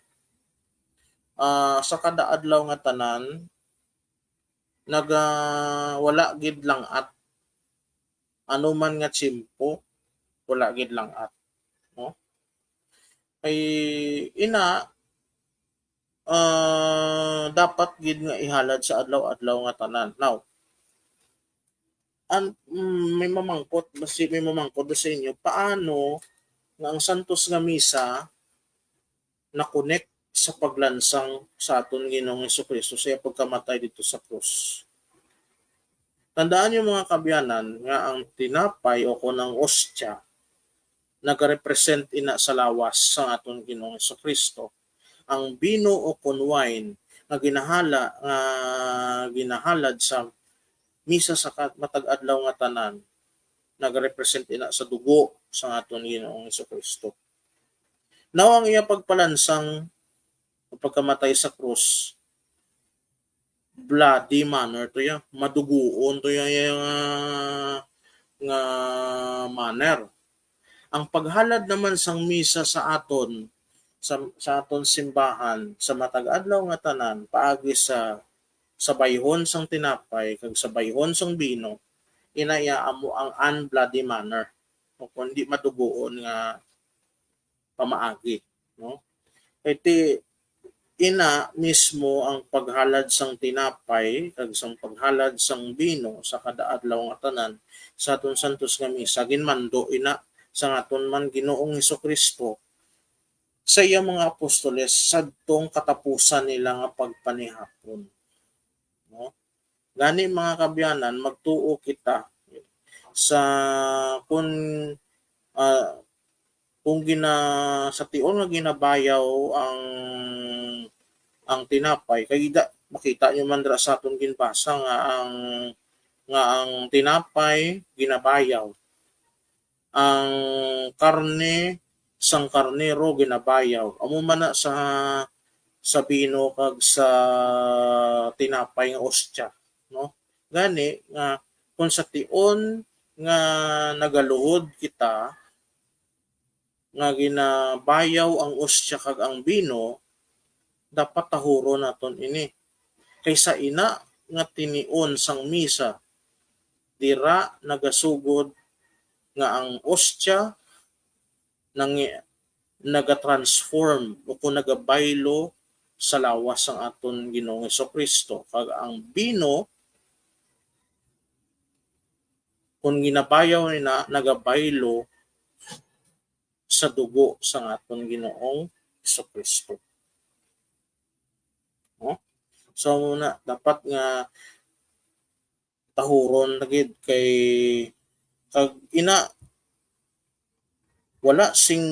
ah, sa kada adlaw nga tanan, naga-, wala gid lang-at. Ano man nga tiyempo, wala gid lang-at, no? Kay ina, ah, dapat gid nga ihalad sa adlaw-adlaw nga tanan. Now, an-, mm, may mamangkot ba si, may mamangkot ba sa inyo, paano nga ang santos nga misa na-connect sa paglansang sa aton Ginoong Jesu-Cristo sa iya pagkamatay didto sa krus? Tandaan niyo, mga kaabyanan, nga ang tinapay o kon ang ostya nagarepresent ina sa lawas sang aton Ginoong Jesu-Cristo. Ang bino o kon wine nga ginahala-, nga ginahalad sa misa sa ka-, matag adlaw nga tanan nagarepresent ina sa dugo sang aton Ginoong Jesu-Cristo. Now, ang iya pagpalansang o pagkamatay sa krus, bloody manner to ya, maduguon to ya, ya nga, nga manner. Ang paghalad naman sang misa sa aton, sa, sa aton simbahan, sa matag adlaw nga tanan, paagi sa sabayhon sang tinapay kag sabayhon sang bino, ina iya amo ang unbloody manner, o kundi maduguon nga pamaagi, no? Kay ti, ina mismo ang paghalad sang tinapay kag sang paghalad sang bino sa kada adlaw nga tanan sa aton santos nga misa, ginmando ina sang aton man Ginoong Jesu-Cristo sa iya mga apostoles sadtong katapusan nila nga pagpanihapon, no? Gani, mga kaabyanan, magtuo kita sa kun, ah, kung gina-, sa tion nga ginabayaw ang, ang tinapay, kay da-, makita nyo man dira sa aton ginbasa nga ang, nga ang tinapay ginabayaw, ang karne sang karnero ginabayaw. Amo man na sa, sa bino kag sa tinapay nga ostya, no? Gani nga, kung sa tion nga nagaluhod kita nga ginabayaw ang ostya kag ang bino, dapat tahuron naton ini. Kay sa ina nga tinion sang misa, dira nagasugod nga ang ostya nangi-, nagatransform o kung nagabaylo sa lawas sang aton Ginoong Jesu-Cristo, kag ang bino, kung ginabayaw ni na, nagabaylo sa dugo sang aton Ginoong Jesu-Cristo. No? So, muna, dapat nga tahuron na gid kay, kag ina, wala sing,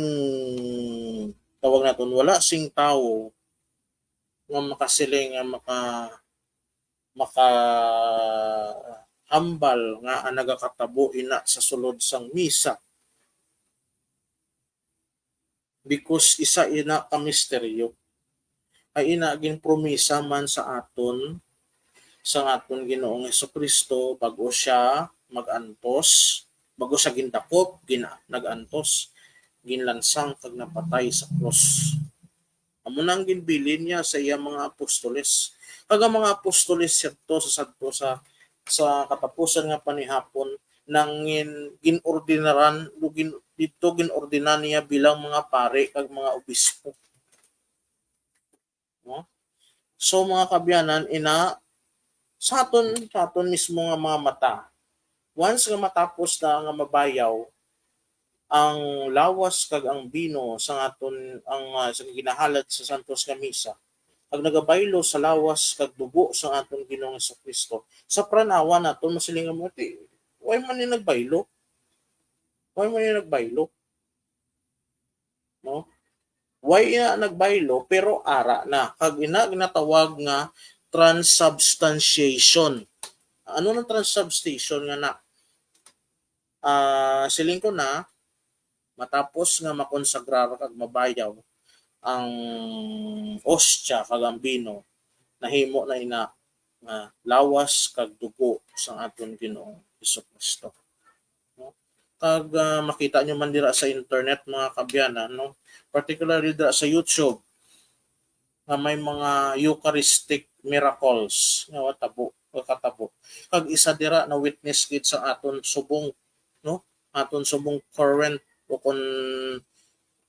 tawag naton, wala sing tawo nga makasiling nga maka-, makahambal nga ang nagakatabo ina sa sulod sang misa. Because isa ina ka misteryo. Ay ina ginpromisa man sa aton, sang aton Ginoong Jesucristo, bag-o siya mag-antos, bag-o siya gindakop, gin-, nag-antos, ginlansang kag napatay sa krus. Amo na ang ginbilin niya sa iya mga apostoles. Kag ang mga apostoles sadto sa, sadto sa, sa katapusan nga panihapon, nangin-, gin-ordinaran, o gin-, didto gin-ordinan niya bilang mga pari kag mga obispo. No? So, mga kaabyanan, ina, sa aton, sa aton mismo nga mga mata, once nga matapos na nga mabayaw ang lawas kag ang bino sa aton, ang, ah, sa ginahalad sa santos nga misa, kag nagabaylo sa lawas kag dugo sa aton Ginoong Jesucristo, sa pranawa naton masiling mo, "Ti, why man ni nagbaylo? Why man ni nagbaylo?" No? Why ina nagbaylo, pero ara na? Kag ina ginatawag nga transubstantiation. Ano ang transubstantiation nga na? Ah, siling ko na, matapos nga makonsagrar kag mabayaw ang ostya kag ang bino, nahimo na ina nga lawas kag dugo sang aton Ginoong Jesucristo. No? Kag, ah, makita nyo man dira sa internet, mga kaabyanan, no? Particularly dira sa YouTube, nga may mga Eucharistic miracles nga watabo, nga katabo. Kag isa dira na witness gid sa aton subong, no? Aton subong current o kon,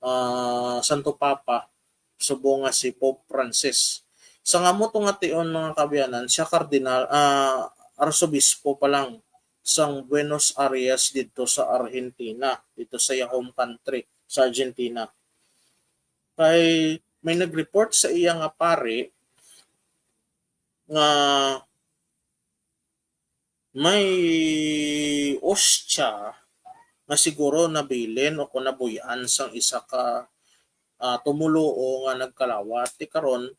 ah, Santo Papa, subong nga si Pope Francis. Sa nga mo to nga tion, mga kaabyanan, siya kardinal, ah, arsobispo pa lang sang Buenos Aires didto sa Argentina, didto sa iya home country, sa Argentina. Kay may nag-report sa iya nga pari nga may ostya nga siguro nabilin o kon nabuy-an sang isa ka, ah, tumuluo nga nagkalawat. Ti karon,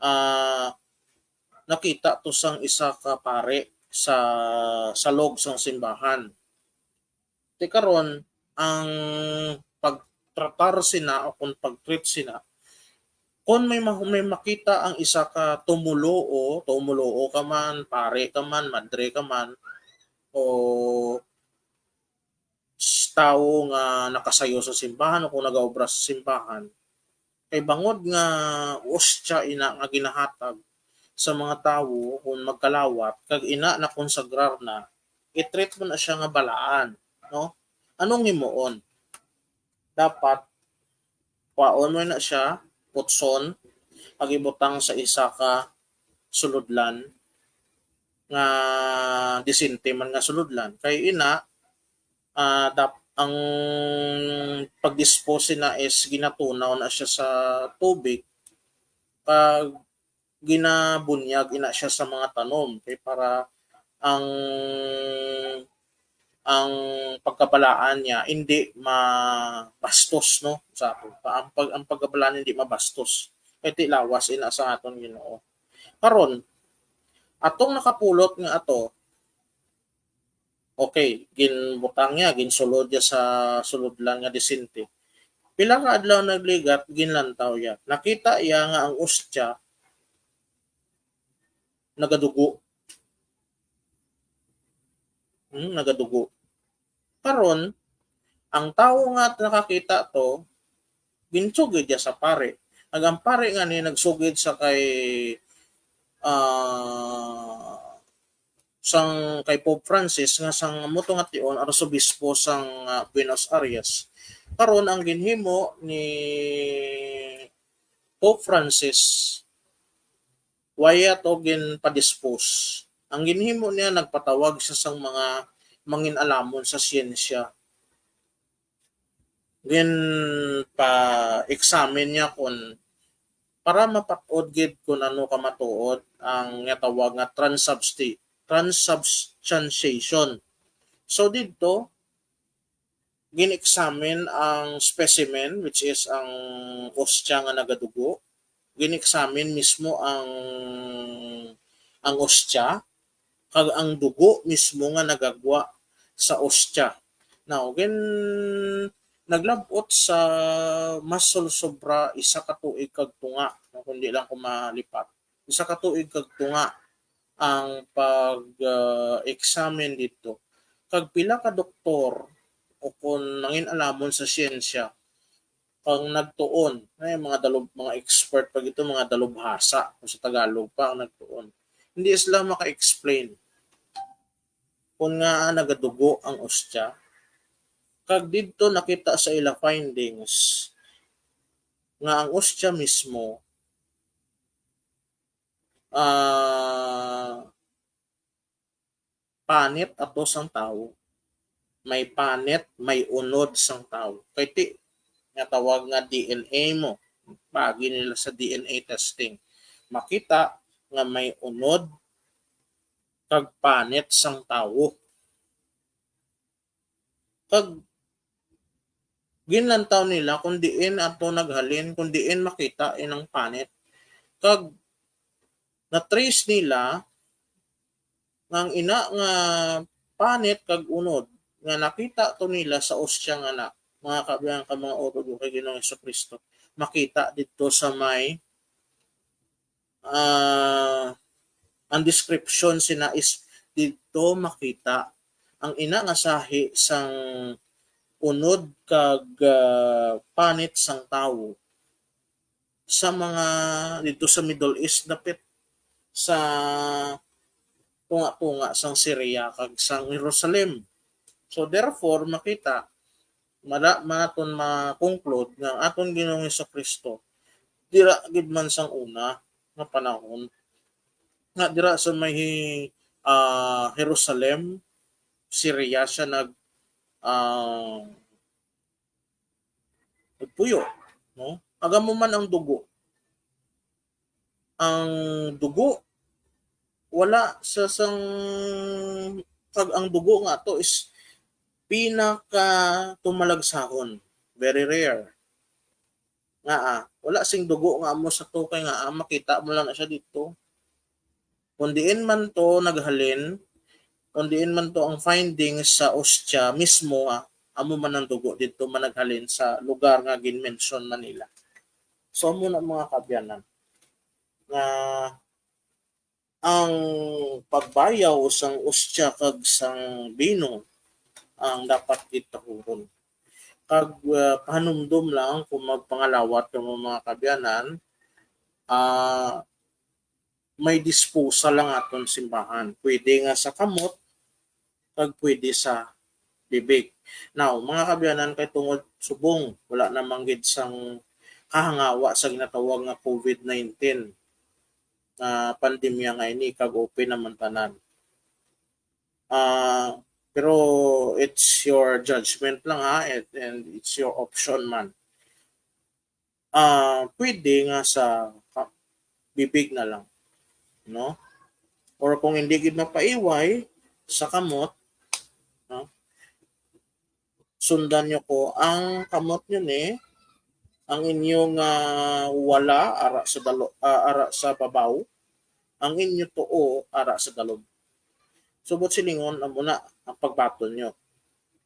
ah, nakita to sang isa ka pari sa salog sang simbahan. Ti karon, ang pagtratar sina o kung pag-treat sina, kung may ma-, may makita ang isa ka tumuluo, tumuluo ka man, pare ka man, madre ka man, o s-, tawo nga nakasayo sa simbahan o kung nagaobra sa simbahan, kay bangod nga ostya ina nga ginahatag sa mga tawo kung magkalawat, kag ina nakonsagrar na, i-treat mo na siya nga balaan, no? Anong himuon? Dapat kwaon mo na siya, putson, kag ibutang sa isa ka sulodlan nga disente man nga sulodlan. Kay ina, ah, dap-, ang pag-dispose na is ginatunaw na siya sa tubig, kag ginabunyag ina siya sa mga tanom, kay para ang, ang pagkabalaan niya hindi mabastos, no, sa aton. Pa-, ang pag-, ang pagkabalaan hindi mabastos. Kay ti lawas ina sa aton Ginoo. Karon, atong nakapulot nga ato, okay, ginbutang niya, ginsulod niya sa sulodlan nga disente. Pila ka adlaw nagligat, ginlantaw niya. Nakita niya nga ang ostya nagadugo. Hmm, nagadugo. Karon, ang tawo nga nakakita to, ginsugid niya sa pare. Ag ang pare nga ni nagsugid sa kay, ah, sang kay Pope Francis nga sang muto nga tion arsobispo sang, ah, Buenos Aires. Karon ang ginhimo ni Pope Francis, waya to ginpadispose. Ang ginhimo niya, nagpatawag siya sang mga mangin-alamon sa siyensya. Ginpa-examine niya kung para mapat-od gid kung ano ka matuod ang nga tawag nga transubsti-, transubstantiation. So didto, gin-examine ang specimen, which is ang ostya nga nagadugo. gin-examine mismo ang, ang ostya, kag ang dugo mismo nga nagagwa sa ostya. Now, gin-, naglab-ot sa mas sobra isa ka tuig kag tunga, no, kundi lang ko malipat. Isa ka tuig kag tunga ang pag, ah, examine didto. Kag pila ka doktor o kon nangin-alamon sa siyensya ang nagtuon, ay, mga dalob-, mga expert pa gito, mga dalubhasa, kung sa Tagalog pa ang nagtuon. Hindi sila maka-explain kung ngaa nagadugo ang ostya. Kag didto nakita sa ila findings nga ang ostya mismo, ah, panit ato sang tawo. May panit, may unod sang tawo. Kay ti, nga tawag nga D N A mo, paagi nila sa D N A testing. Makita nga may unod kag panit sang tawo. Kag ginlantaw nila kung diin ato naghalin, kung diin makita inang panit. Kag na-trace nila nga ang ina nga panit kag unod nga nakita to nila sa ostya nga na, mga kaabyan, ka mga utod ko kay Ginoong Jesu-Cristo, makita didto sa may, ah, ang description sina is didto makita ang ina nga sahi sang unod kag, ah, panit sang tawo sa mga didto sa Middle East, dapit sa tunga-tunga sang Syria kag sang Jerusalem. So therefore, makita, mada-, man naton ma-conclude nga ang aton Ginoong Jesu-Cristo dira gid man sang una nga panahon, nga dira sa may, ah, Jerusalem, Syria siya nag, ah, nagpuyo, no? Kag amo man ang dugo. Ang dugo, wala sa sang, kag ang dugo nga ato is pinaka tumalagsahon, very rare. Nga, ah, wala sing dugo nga amo sa to, kay nga, ah, makita mo lang na siya dito. Kung diin man to naghalin, kung diin man to ang findings sa ostya mismo, ah, amo man ang dugo dito man naghalin sa lugar nga gin-mention man nila. So, amo na, mga kaabyanan, nga ang pagbayaw sang ostya kag sang bino ang dapat gid tahuron. Kag, ah, pahanumdom lang kung magpangalawat kamo, mga kaabyanan, ah, may disposal ang aton simbahan. Pwede nga sa kamot, kag pwede sa bibig. Now, mga kaabyanan, kay tungod subong wala na man gid sang kahangawa sa ginatawag nga COVID nineteen nga pandemya nga ini, kag open naman tanan. Ah, pero it's your judgment lang, ha, and, and it's your option man. Ah, pwede nga sa ka-, bibig na lang, no? Or kung hindi gid mapaiway, sa kamot, no? Sundan nyo ko, ang kamot nyo ni, ang inyong, ah, wala ara sa dalo-, ah, ara sa babaw, ang inyo tuo ara sa dalom. Subot silingon, amo na ang pagbaton nyo.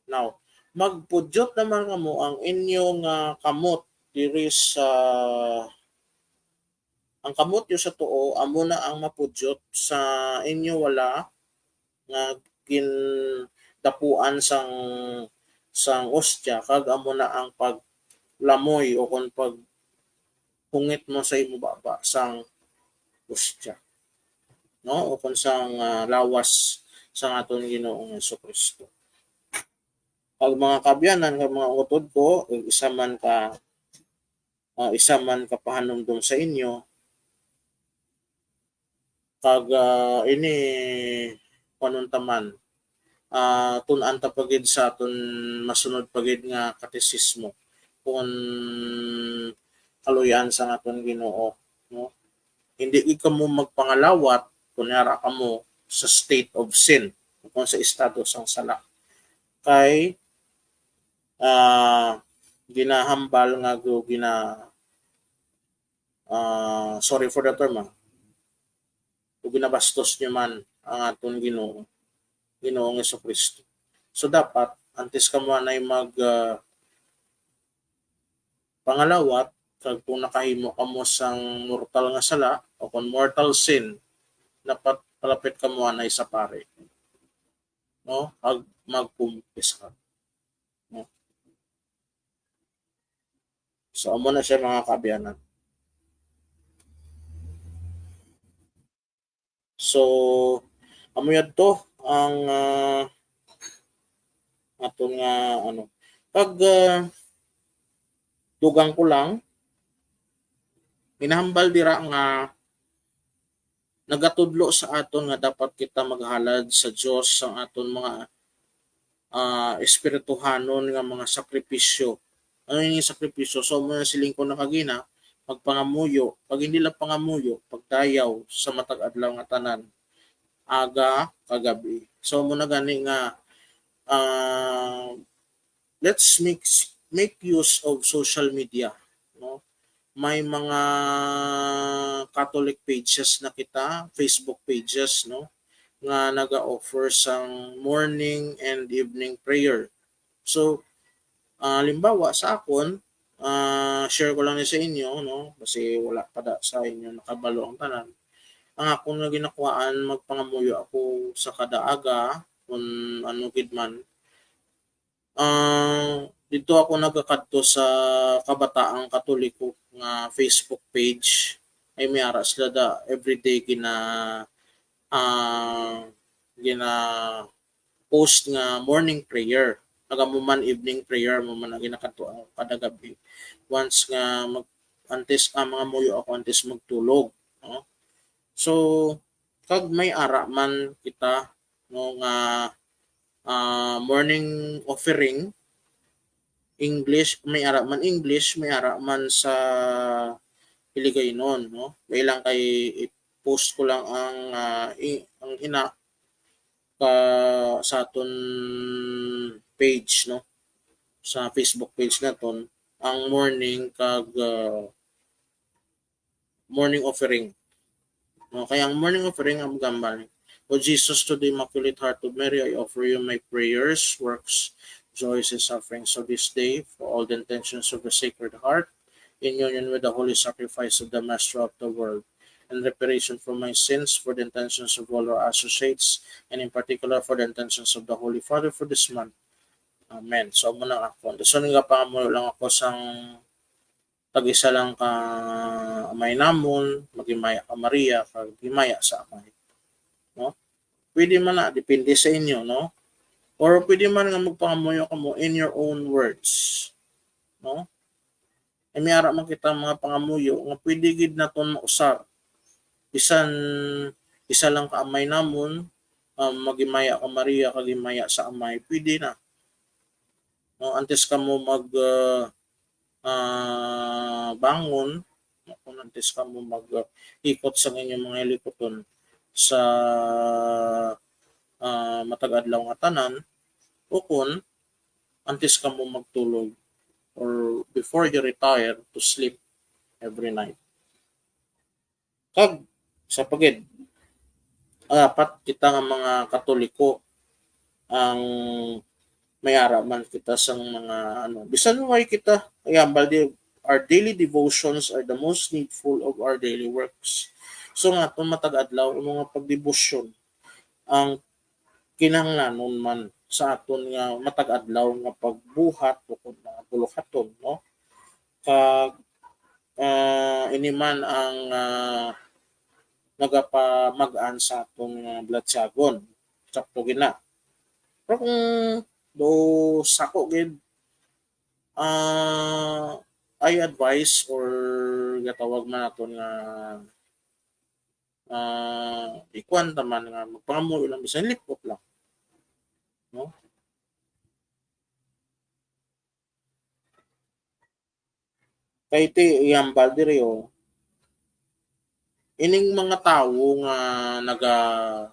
Now, magpudyot naman kamo ang inyong, ah, kamot diri sa, ang kamot nyo sa tuo, amo na ang mapudyot sa inyo wala nga gindapuan sang, sang ostya, kag amo na ang paglamoy o kon paghungit mo sa imo baba sang ostya, no? O kon sang, ah, lawas sang aton Ginoong Jesu-Cristo. Kag mga kaabyanan, kag mga utod ko, isa man ka, ah, isa man ka pahanumdom sa inyo, kag, ah, ini, kuanon ta man, ah, tun-an ta pa gid sa aton masunod pa gid nga katesismo, kon kaluy-an sang aton Ginoo, no? Hindi gid kamo magpangalawat kon ara kamo sa state of sin, kon sa estado sang sala. Kay, ah, ginahambal nga gu-, gina-, ah, sorry for the term, ah, o ginabastos niyo man ang aton Ginoo, Ginoong Jesu-Cristo. So, dapat, antes kamo anay mag, ah, pangalawat, kag kung nakahimo kamo sang mortal nga sala, o kung mortal sin, dapat palapit kamo anay sa pari, no? Ag magkumpiskar. No? So, amo na siya, mga kaabyanan. So, amo yadto ang, ah, aton nga, ano. Kag, ah, dugang ko lang, ginahambal dira nga nagatudlo sa aton nga dapat kita maghalad sa Dios sang aton mga, ah, espirituhanon nga mga sakripisyo. Ano ini sakripisyo? So, amo na siling ko na kagina, magpangamuyo. Pag hindi lang pangamuyo, pagdayaw sa matag adlaw nga tanan, aga kag gab-i. So, amo na gani nga, ah, let's make, make use of social media, no? May mga Catholic pages na kita, Facebook pages, no, nga naga-offer sang morning and evening prayer. So, ah, halimbawa sa akon, ah, share ko lang ni sa inyo, no, kasi wala pa da sa inyo nakabalo ang tanan. Ang akon nga ginakuhaan, magpangamuyo ako sa kada aga, kung ano gid man. Ah, dito ako nagakadto sa Kabataang Katoliko nga Facebook page. Ay, may ara sila da everyday gina, ah, gina-post nga morning prayer. Nagamuman evening prayer mo man ang ginakadto ang kada gabi. Once nga mag, antes, ah, mangamuyo ako antes magtulog, no? So, kag may ara man kita, no, nga, ah, morning offering, English, may ara man English, may ara man sa Hiligaynon, no? Kailang kay i-post ko lang ang, ah, i-, ang ina ka sa aton page, no? Sa Facebook page naton, ang morning kag, ah, morning offering. Okay, ang morning offering ang gambal. O Jesus, to the Immaculate Heart of Mary, I offer you my prayers, works, joys, and sufferings of this day, for all the intentions of the Sacred Heart, in union with the holy sacrifice of the Master of the world, and reparation for my sins, for the intentions of all our associates, and in particular for the intentions of the Holy Father for this month. Amen. So, amo na ako. So, nagapangamuyo lang ako sang tag-isa lang ka Amay namon, maghimaya ka Maria, kag himaya sa Amay. No? Pwede man na, depende sa inyo, no? Or pwede man nga magpangamuyo kamo in your own words, no? Ay, may ara man kita mga pangamuyo nga pwede gid naton mausar. Bisan isa lang ka Amay namon, um, maghimaya ka Maria, kag himaya sa Amay, pwede na. No, antes kamo mag, ah, ah, bangon, kung antes kamo mag, ah, ikot sa inyong mga hilikuton sa, ah, matag adlaw nga tanan, o kun antes kamo magtulog or before you retire to sleep every night. Kag sa pagid, dapat kita nga mga Katoliko ang may ara man kita sang mga, ano, bisan way kita, ay, ambal di, our daily devotions are the most needful of our daily works. So, nga aton matag adlaw ang mga pagdebosyon ang kinahanglanon man sa aton nga matag adlaw nga pagbuhat o kung mga buluhaton, no? Kag, ah, ini man ang, ah, nagapamag-an sa aton nga balatyagon. Sakto gid na. Pero kung do sako gid, ah, I advise or gatawag man naton nga, ah, ikuan ta man nga magpangamuyo lang, bisan lip-op lang. No? Kay ti, ihambal diri, oh. Ining mga tawo nga naga-,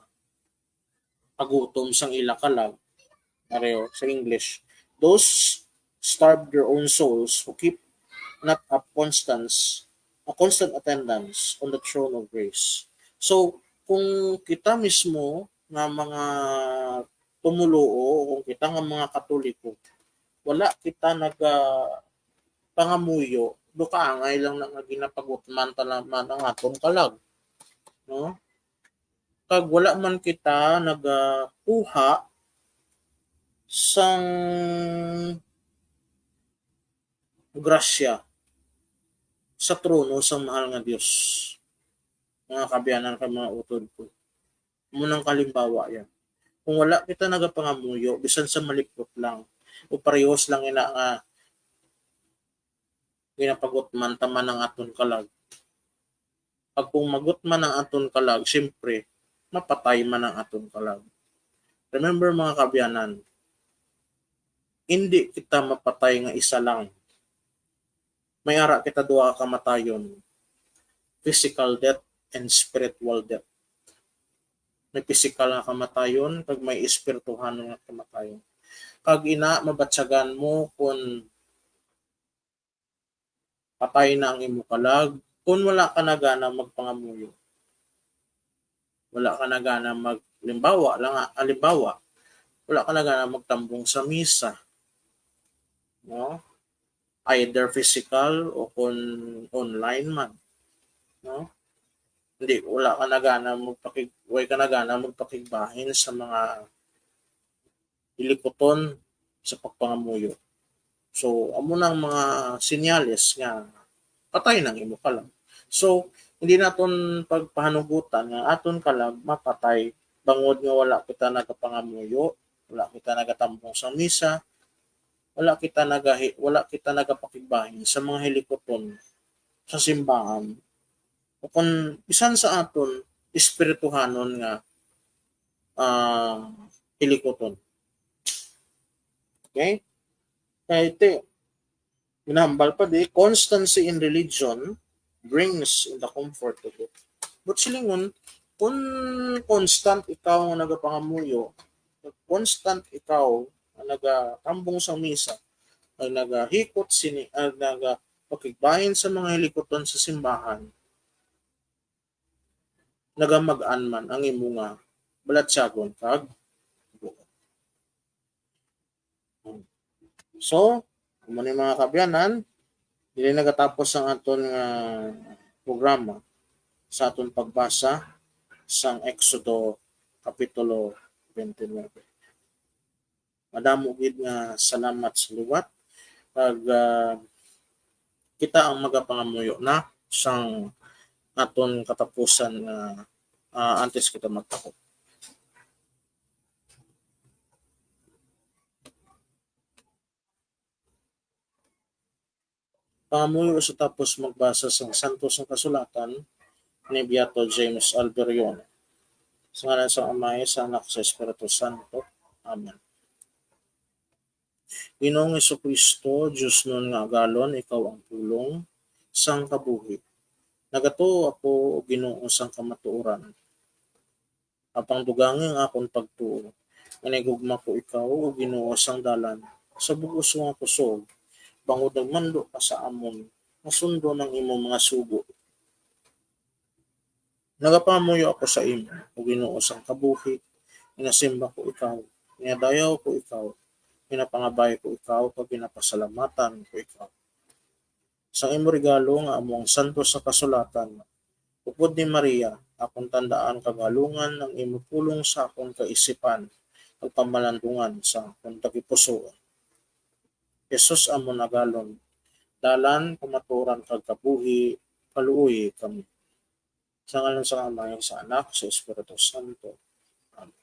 pagutom sang ila kalag, pareho sa English, "Those starve their own souls who keep not up constance a constant attendance on the throne of grace. So, kung kita mismo nga mga tumuluo o kung kita nga mga Katoliko, wala kita naga pangamuyo, dukaangay lang na nga ginapagutman ta naman ang aton kalag, no? Kag wala man kita nagakuha sang grasya sa trono sang mahal nga Dios. Mga kaabyanan kag mga utod ko, amo nang kalimbawa yan. Kung wala kita nagapangamuyo, bisan sa malipot lang, o parehos lang ina nga ginapagutman ta man ang aton kalag. Pag kung magutman ang aton kalag, siyempre, mapatay man ang aton kalag. Remember, mga kaabyanan, hindi kita mapatay nga isa lang. May ara kita duha ka kamatayon, physical death and spiritual death. May pisikal nga kamatayon kag may espirituhanon nga kamatayon. Kag ina, mabatyagan mo kon patay na ang imo kalag, kon wala ka na gana magpangamuyo. Wala ka na gana mag-, limbawa lang, ah, halimbawa, wala ka na gana magtambong sa misa. No? Either physical o kon online man. No? Hindi, wala ka na gana magpakig-, way ka na gana magpakigbahin sa mga hilikuton sa pagpangamuyo. So, amo nang mga senyales nga patay nang imo kalag. So, hindi naton pagpahanugutan nga aton kalag mapatay bangod nga wala kita nagapangamuyo, wala kita nagatambong sa misa, wala kita nagahi-, wala kita nagapakigbahin sa mga hilikuton sa simbahan, o kon bisan sa aton espirituhanon nga, ah, hilikuton. Okay? Kay ti, ginahambal pa di, "Constancy in religion brings in the comfort of it." But silingon, kung constant ikaw nga nagapangamuyo, constant ikaw nga nagatambong sa misa, nga nagahikot sini, ah, nagapakigbahin sa mga hilikuton sa simbahan, nagamag-an man ang imo nga balatyagon kag buot. So, amo ni, mga kaabyanan, diri nagatapos ang aton nga programa sa aton pagbasa sang Exodo Kapitulo twenty-nine. Madamo gid nga salamat sa liwat. Kag, ah, kita ang magapangamuyo na sang aton katapusan nga, ah, antes kita magtapos. Pangamuyo sa tapos magbasa sang Santos nga Kasulatan ni Beato James Alberione. Sa ngalan sang Amay, sa Anak, sa Espiritu Santo. Amen. Ginoong Jesu-Cristo, Diosnon nga agalon, ikaw ang pulong sang kabuhi. Nagatuo ako, O Ginoo, sang kamatuoran. Apang dugangi ang akon pagtuo. Manigugma ko ikaw, O Ginoo, sang dalan. Sa bug-os nga kusog, bangod nagmando ka sa amon, masundon ang imo mga sugo. Nagapangamuyo ako sa imo, O Ginoo sang kabuhi, ginasimba ko ikaw, ginadayaw ko ikaw, ginapangabay ko ikaw, kag ginapasalamatan ko ikaw. Sang imo regalo nga amo ang Santos nga Kasulatan, upod ni Maria, akon tandaan kag halungan ang imo pulong sa akon kaisipan, kag pamalandungan sa akon tagipusoon. Jesus amon agalon, dalan, kamatuoran, kag kabuhi, kaluoyi kami. Sa ngalan sang Amay, sa Anak, sa Espiritu Santo. Amen.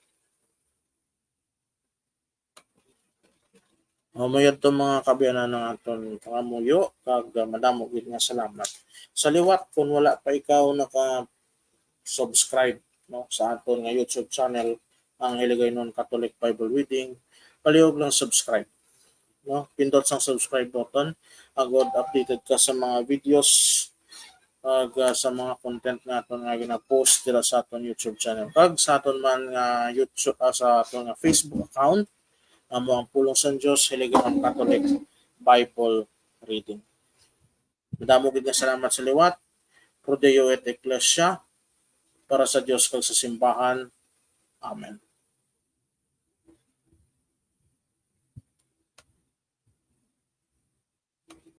O, mayad to, mga kaabyanan, ang aton pangamuyo, kag, ah, madamo gid nga salamat. Sa liwat, kung wala pa ikaw naka-subscribe, no, sa aton nga YouTube channel, ang Hiligaynon Catholic Bible Reading, palihog lang subscribe, no? Pindot sang subscribe button, agod updated ka sa mga videos, kag, ah, sa mga content naton nga gina-post dira sa aton YouTube channel, kag sa aton man nga YouTube, ah, sa aton nga Facebook account, amo ang Pulong sang Dios, Hiligaynon Catholic Bible Reading. Madamo gid nga salamat sa liwat. Pro Deo et Ecclesia, para sa Dios kag sa simbahan. Amen.